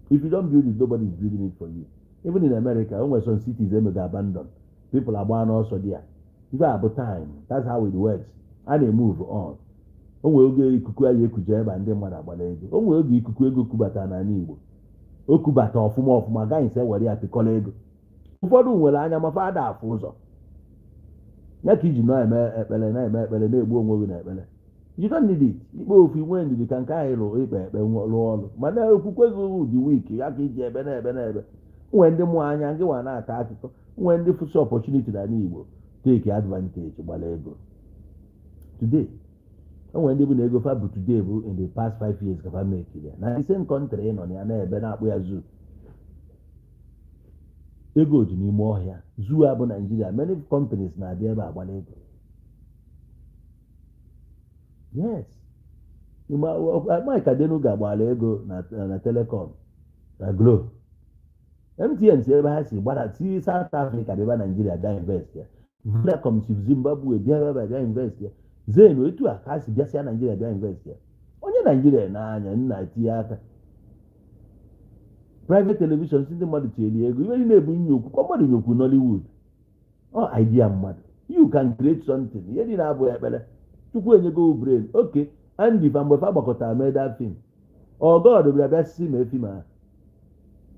If you don't build it, nobody is building it for you. Even in America, o nwere some cities emega abandon, people agba n'ọsọ dị ya. Ife a bụ time, that's how it works. A na-emove on. O nwere oge ikuku anyị ekuje ebe a, ndị mmadụ agbala ego. O nwere oge ikuku ego kubata n'ala Igbo, o kubata ọfụma ọfụma, agaghị nse were ya pịkọrọ ego. Ụfọdụ nwere anya ma fada afụ ụzọ ya ka iji na-eme ekpere, na-eme ekpere, na-egbu onwe gị na ekpere. You don't need it. Ikpe ofu nwee ndidi ka nke anyị lụ ikpe ekpe rụọ ọrụ, mana okwukwe gị dị weak ya ka iji ebe na-ebe na-ebe. Nwee ndị mụọ anya ngị nwa na-akọ akụkọ, nwee ndị fụsị opportunity n'ala Igbo, take advantage, gbara ego today. O nwere ndị bụ na ego fa bụ today bụ in the past 5 years ka fa make ya na the same country ị nọ na ya na-ebe na-akpụ ya zoo. Ego dị n'ime ọhịa. Zoo a bụ Nigeria. Many companies na-abịa ebe agbala ego. Yes, Mike Adenuga gbara ego na telecom, na Glo, MTN si ebe ha si gbara si South Africa bịaba Nigeria bịa invest ya. Vodacom si Zimbabwe bịa ebe bịa invest ya. Zain etu a ka ha si bịasịa Nigeria bịa invest ya. Onye Nigeria na-anya nna tinye aka private television si ndị mmadụ tinyere ego. Ibe niile bụ nyokwu kwa mmadụ nyokwu Nollywood. Ọ idea mmadụ, you can create something. Ihe niile abụghị ekpere. Chukwu enyego brain. Okay, Andy fa mgbe fa gbakọtara mee that film, ọ God bịara bịa sisi mee film ahụ.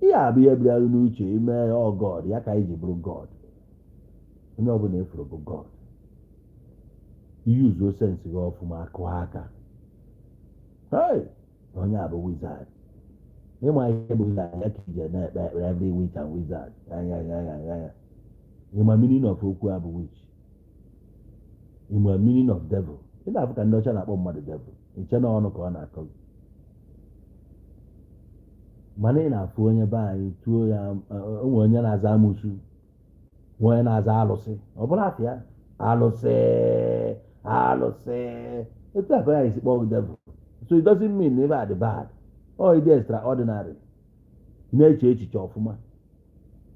Ihe a bụ ihe bịara n'uche ime ya. Ọ God ya ka anyị ji bụrụ God. Onye ọbụla efuru bụ God. Yuzuo sense gị ọfụma, akụ aka. Hey, onye a bụ wizard. Ịma ihe bụ wizard ya ka ije na-ekpe ekpere every witch and wizard ya ya ya ya ya ya. Ịma meaning of okwu a bụ witch? Ịma meaning of devil? Ị na-afụ ka ndị ọcha na-akpọ mmadụ devil, iche na ọnụ ka ọ na-akọ gị. Mana ị na-afụ onye be anyị tuo ya, onwe onye na-aza amụsụ, nwe onye na-aza alụsị. Ọ bụrụ afịa alụsị, alụsị etu a ka ya esi kpọọ devil. So it doesn't mean na ebe a dị bad or ịdị extraordinary na-eche echiche ọfụma.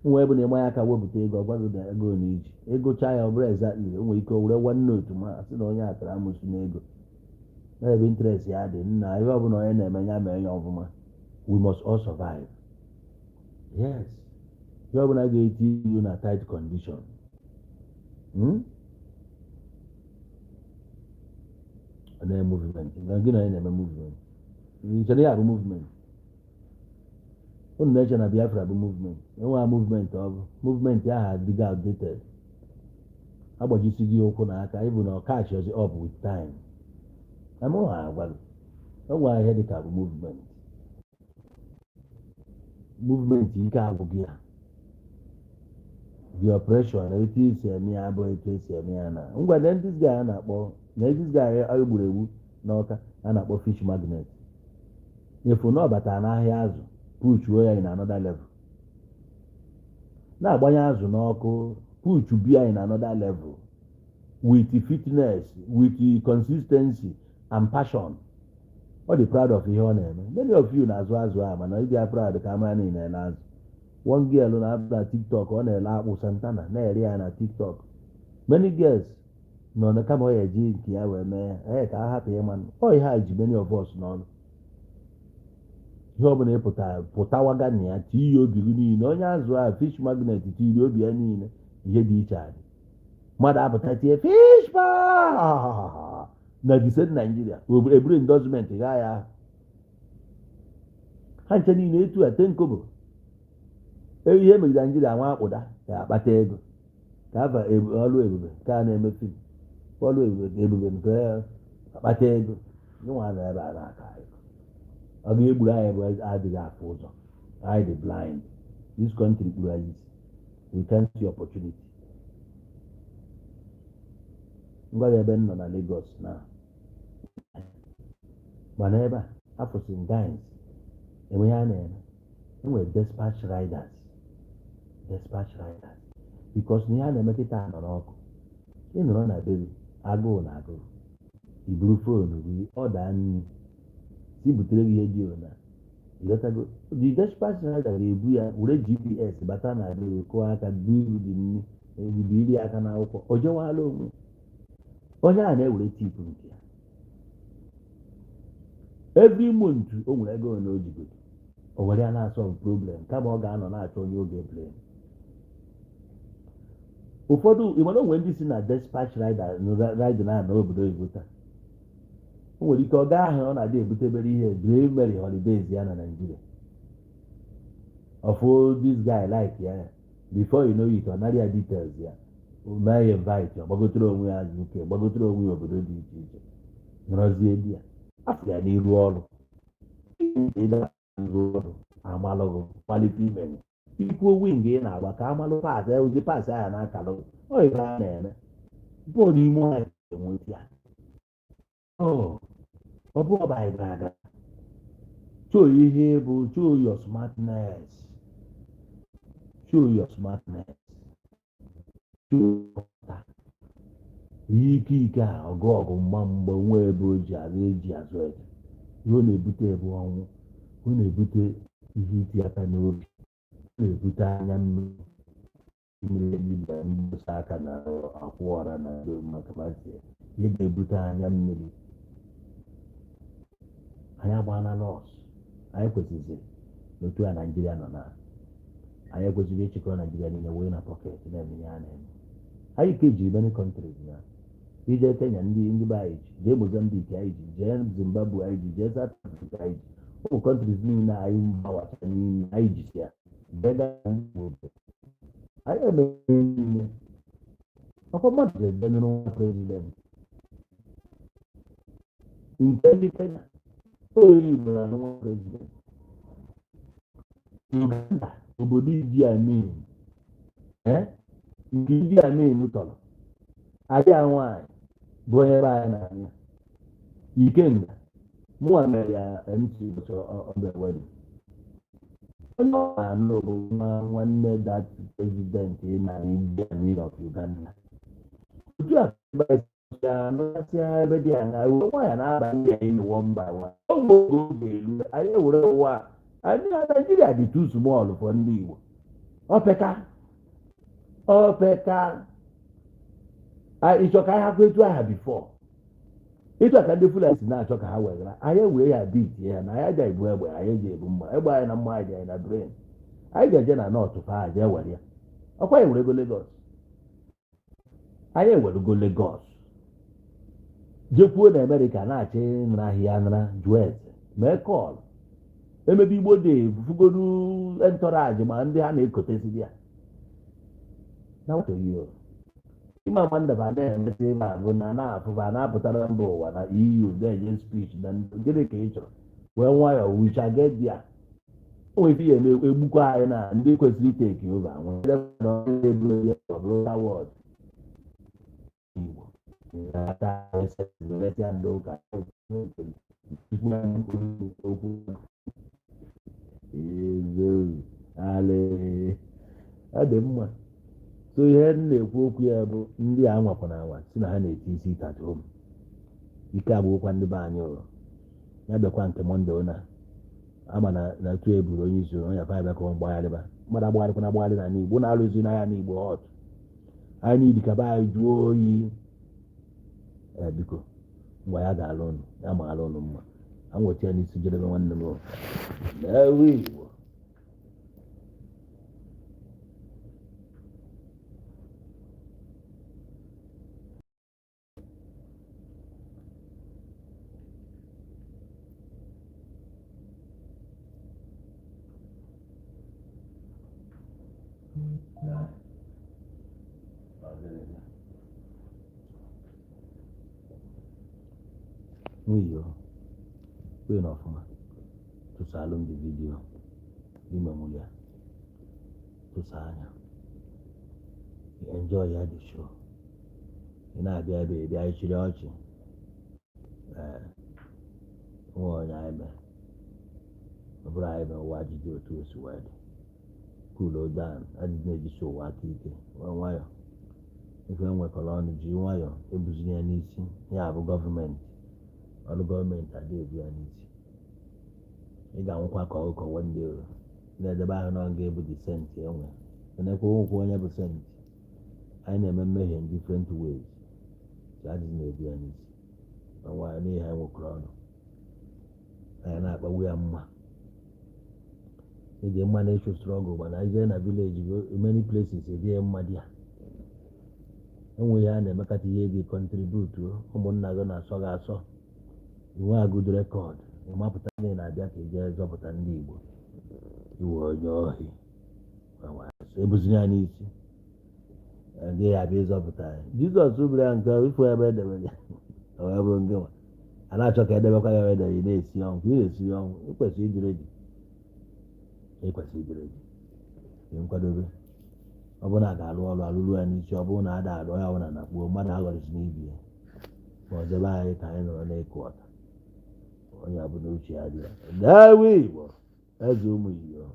Nwa ebe na ịma ya aka wepụta ego, ọ gwaghị na ego na iji egocha ya, ọ bụrụ exactly. O nwere ike o were one note, ma sị na onye a tara amụsụ n'ego ebe interest ya dị. Nna, ihe ọbụla onye na-eme, ya mee ya ọfụma. We must all survive. Yes, ihe ọbụla ga-eti iwu na tight condition. Ọ na-eme movement na gị na onye na-eme movement. Chere ya bụ movement. Unu na-eche na Biafra bụ movement. Enweghị movement. Ọ bụ movement ahụ adịgo outdated, agbajisi gị ụkwụ na aka ịbụ na ọ catch up with time. Amụghị agwa gị, enweghị ihe dịka bụ movement. Movement ike agwụghị ya. The operation, etu esi eme ya abụghị etu esi eme ya. Na ngwa, na this guy a na-akpọ, na this guy egburu egbu n'Ọka a na-akpọ Fish Magnet, efu na ọ batara n'ahịa azụ, puchuo ya in another level, na-agbanye azụ n'ọkụ, puchu bia in another level with fitness, with consistency and passion. Ọ dị proud of ihe ọ na-eme. Many of you na-azụ azụ a, mana ịbịa proud ka amara na ị na-ele azụ. One girl na-apụta na TikTok, ọ na-ele akpụ Santana, na-ere ya na TikTok. Many girls nọ na kama ọ ya eji nke ya wee mee ya ka a hapụ ịma. Ọ ihe a ji many of us n'ọnụ. Ihe ọbụla ịpụta pụtawaga na ya, tinye obi gị niile. Onye azụ a, Fish Magnet, tiri obi ya niile. Ihe dị iche adị. Mmadụ apụta tie fish pa na the same Nigeria, eburu endorsement gaa ya ha nche niile etu a tenkobo. Ihe megide Nigeria nwa akpụda ga-akpata ego ka afa ọlụ ebube ka a na-eme film, ọlụ ebube, ebube nke akpata ego. Nwa nọ ebe a na-aka ego, ọ ga-egburu anyị bụ adịghị afụ ụzọ. Anyị dị blind. This country kpuru anyị isi. We can't see opportunity. Ngwa gị, ebe m nọ na Lagos na mana ebe a afụsị guys enwe ihe a na-eme. Enwere dispatch riders, dispatch riders, because na ihe a na-eme kịta nọ n'ọkụ. Ị nọrọ na be gị, agụụ na agụụ, iburu phone gị, ọ daa nri si butere gị ihe dị ona. Ịghọtago? The dispatch rider ga-ebu ya were GPS bata na be gị, kụọ aka buru dị nri, ebibiri aka n'akwụkwọ, o jewala onwe. Onye a na-ewere tip nke ya every month. O nwere ego na o jigodo, o were ya na-solve problem kama ọ ga-anọ na-achọ onye oge blame. Ụfọdụ ịmana onwe ndị si na dispatch rider rider na n'obodo oyibo taa. O nwere ike ọ gaa ahụ, ọ na-adị ebutebere ihe during merry holidays ya na Nigeria. Ọfụ this guy like ya, before you know it, ọ nara ya details ya, mee ya invite, ọ gbagotere onwe ya UK, gbagotere onwe ya obodo dị iche iche, nọrọzie di ya afọ ya n'iru ọrụ. Ịrụ ọrụ amalụgụ malite ime ikwuo wing ị na-agba ka amalụ pass, ozi pass ahụ na-akalụ. Ọ ife a na-eme bọọlụ ime anyị enweta ya. Ọ bụ ọba anyị gara aga. Show ihe bụ, show your smartness, show your smartness, show ihe ike ike a. Ọgụ ọgụ, mgba mgba, nwa ebe o ji azụ eji azụ eje. Ihe ọ na-ebute bụ ọnwụ. Ọ na-ebute ihe iti aka n'obi. Ọ na-ebute anya mmiri, mmiri dibịa mgbosa aka na akwụ ọra na maka mazie. Ihe ga-ebute anya mmiri. Anyị agbaala loss. Anyị kwesịrị n'otu a Naijiria nọ na anyị ekwesịghị ịchịkọ Naijiria niile wee na pocket na-eme ihe a na-eme. Anyị ka ejiri many countries na ije Kenya, ndị be anyị ji jee Mozambique, anyị ji jee Zimbabwe, anyị ji jee South Africa, anyị ji ụmụ countries niile anyị gbawacha n'ime. Anyị jisi ya jee gaa obodo anyị emeghe niile. Ọkwa mmadụ ga-eje nụrụ nwa president nke ndị Kenya, onye Igbo na nwa president Uganda, obodo Idi Amin, nke Idi Amin tọrọ adịa nwaanyị bụ onye be anyị na-anya Ikenga. Mụnwa mere ya MC ụbọchị ọbịa wedding. Onye ọ na-anụ bụ nwa nwanne that president na Idi Amin of Uganda. Otu a anụgasịa ebe dị anya nwaanyị na-aba ndị anyị one by one. Oge oge oge elu anyị ewere ụwa anyị na Naijiria dị too small for ndị Igbo. Opeka opeka ịchọ ka anyị hapụ etu aha before, etu a ka ndị Fulani si na-achọ ka ha wegara anyị, ewere ya bit ya na anyị aja ebu egbe, anyị eji ebu mma. Egbe anyị na mma anyị dị anyị na brain. Anyị ga-eje na north fa jee were ya. Ọkwa anyị werego Lagos, anyị ewerego Lagos. Jekwuo na Amerịka na-achọ ịnara ahịa, anara jụọ ese, mee call, emebe Igbo dị fugodu entourage ma ndị ha na-ekotesi ya na nwata. Ime amandaba na-emesi ebe a bụ na na-afụfa na-apụtara mba ụwa na EU na-enye speech na gịnị ka ị chọrọ? Wee nwayọọ, we shall get there. O nwere ike eme egbukwa anyị na ndị kwesịrị i take over nwere wọd Igbo ndị ụka okwu ọ dị mma. So ihe m na-ekwu okwu ya bụ ndị a nwakwana anwa si na ha na-eti isi at home. Ike agbụghịkwa ndị be anyị ụlọ ya bịakwa nke Monday na ama na tu eburu onye isi onye afa bịa ka ọ mgbagharịba mmadụ agbagharịkwana agbagharị na Igbo na-alụzi n'ahịa n'Igbo hot anyị n'idi ka be anyị jụọ oyi. Ee, biko, ngwa, ya ga-alụ ụnụ, ya ma alụ ụnụ mma. A nweta ya n'isi jedebe nwanne m na-ewe Igbo. Nwunye kwe na ọfụma tụsalụ m dị video n'ime mụ ya tụsa anya, enjoy ya the show. Ị na-abịa ebe ị bịa ịchịrị ọchị. Ee, nwe onye anyị mee, ọ bụrụ anyị mee ụwa ajụjụ otu o si wee dị. Cool down, adịghị na-ejisi ụwa aka ike. Nwee nwayọ, ife nwekọrọ ọnụ ji nwayọ ebuzina ya n'isi. Ya bụ gọọmenti, ọrụ gọọmenti adị ebu ya n'isi. Ị ga-anwụkwa ka ọkụkọ one day na-edebe ahụ na ọ ga-ebu the saint enwe enekwa nwekwa onye bụ saint. Anyị na-eme mmehie in different ways, so adịghị na-ebu ya n'isi. Ma nwaanyị n'ihi anyị nwekọrọ ọnụ, anyị na-akpagbu ya mma eji mma na-ịchụ struggle, mana ije na village, many places ejighị mma dị ya enwe ihe a na-emekata ihe gị contribute. Ụmụnna gị na-asọ gị asọ, inwe a good record, ịmapụta na ị na-abịa ka ị jee zọpụta ndị Igbo, iwe onye ohi ebuzina ya n'isi gị abịa ịzọpụta anyị. Jizọs bịara ya nke ifu ebe edebere ya, o wee bụrụ ndị nwa a na-achọ ka edebekwa ya ebe edere. Ị na-esi ọnwụ ka ị na-esi ọnwụ. Ị kwesịrị ịdị ready, ị kwesịrị ịdị ready, dị nkwadobe. Ọ bụrụ na a ga-alụ ọrụ, alụrụ ya n'isi. Ọ bụrụ na ada alụ ya ọbụla na kpuo mmadụ aghọrịsị n'ibi ya ma ọ debe anyị ka anyị nọrọ n'ịkụ ọta onye ọbụla uche ya dị ya. Dewe Igbo eze ụmụ Igbo.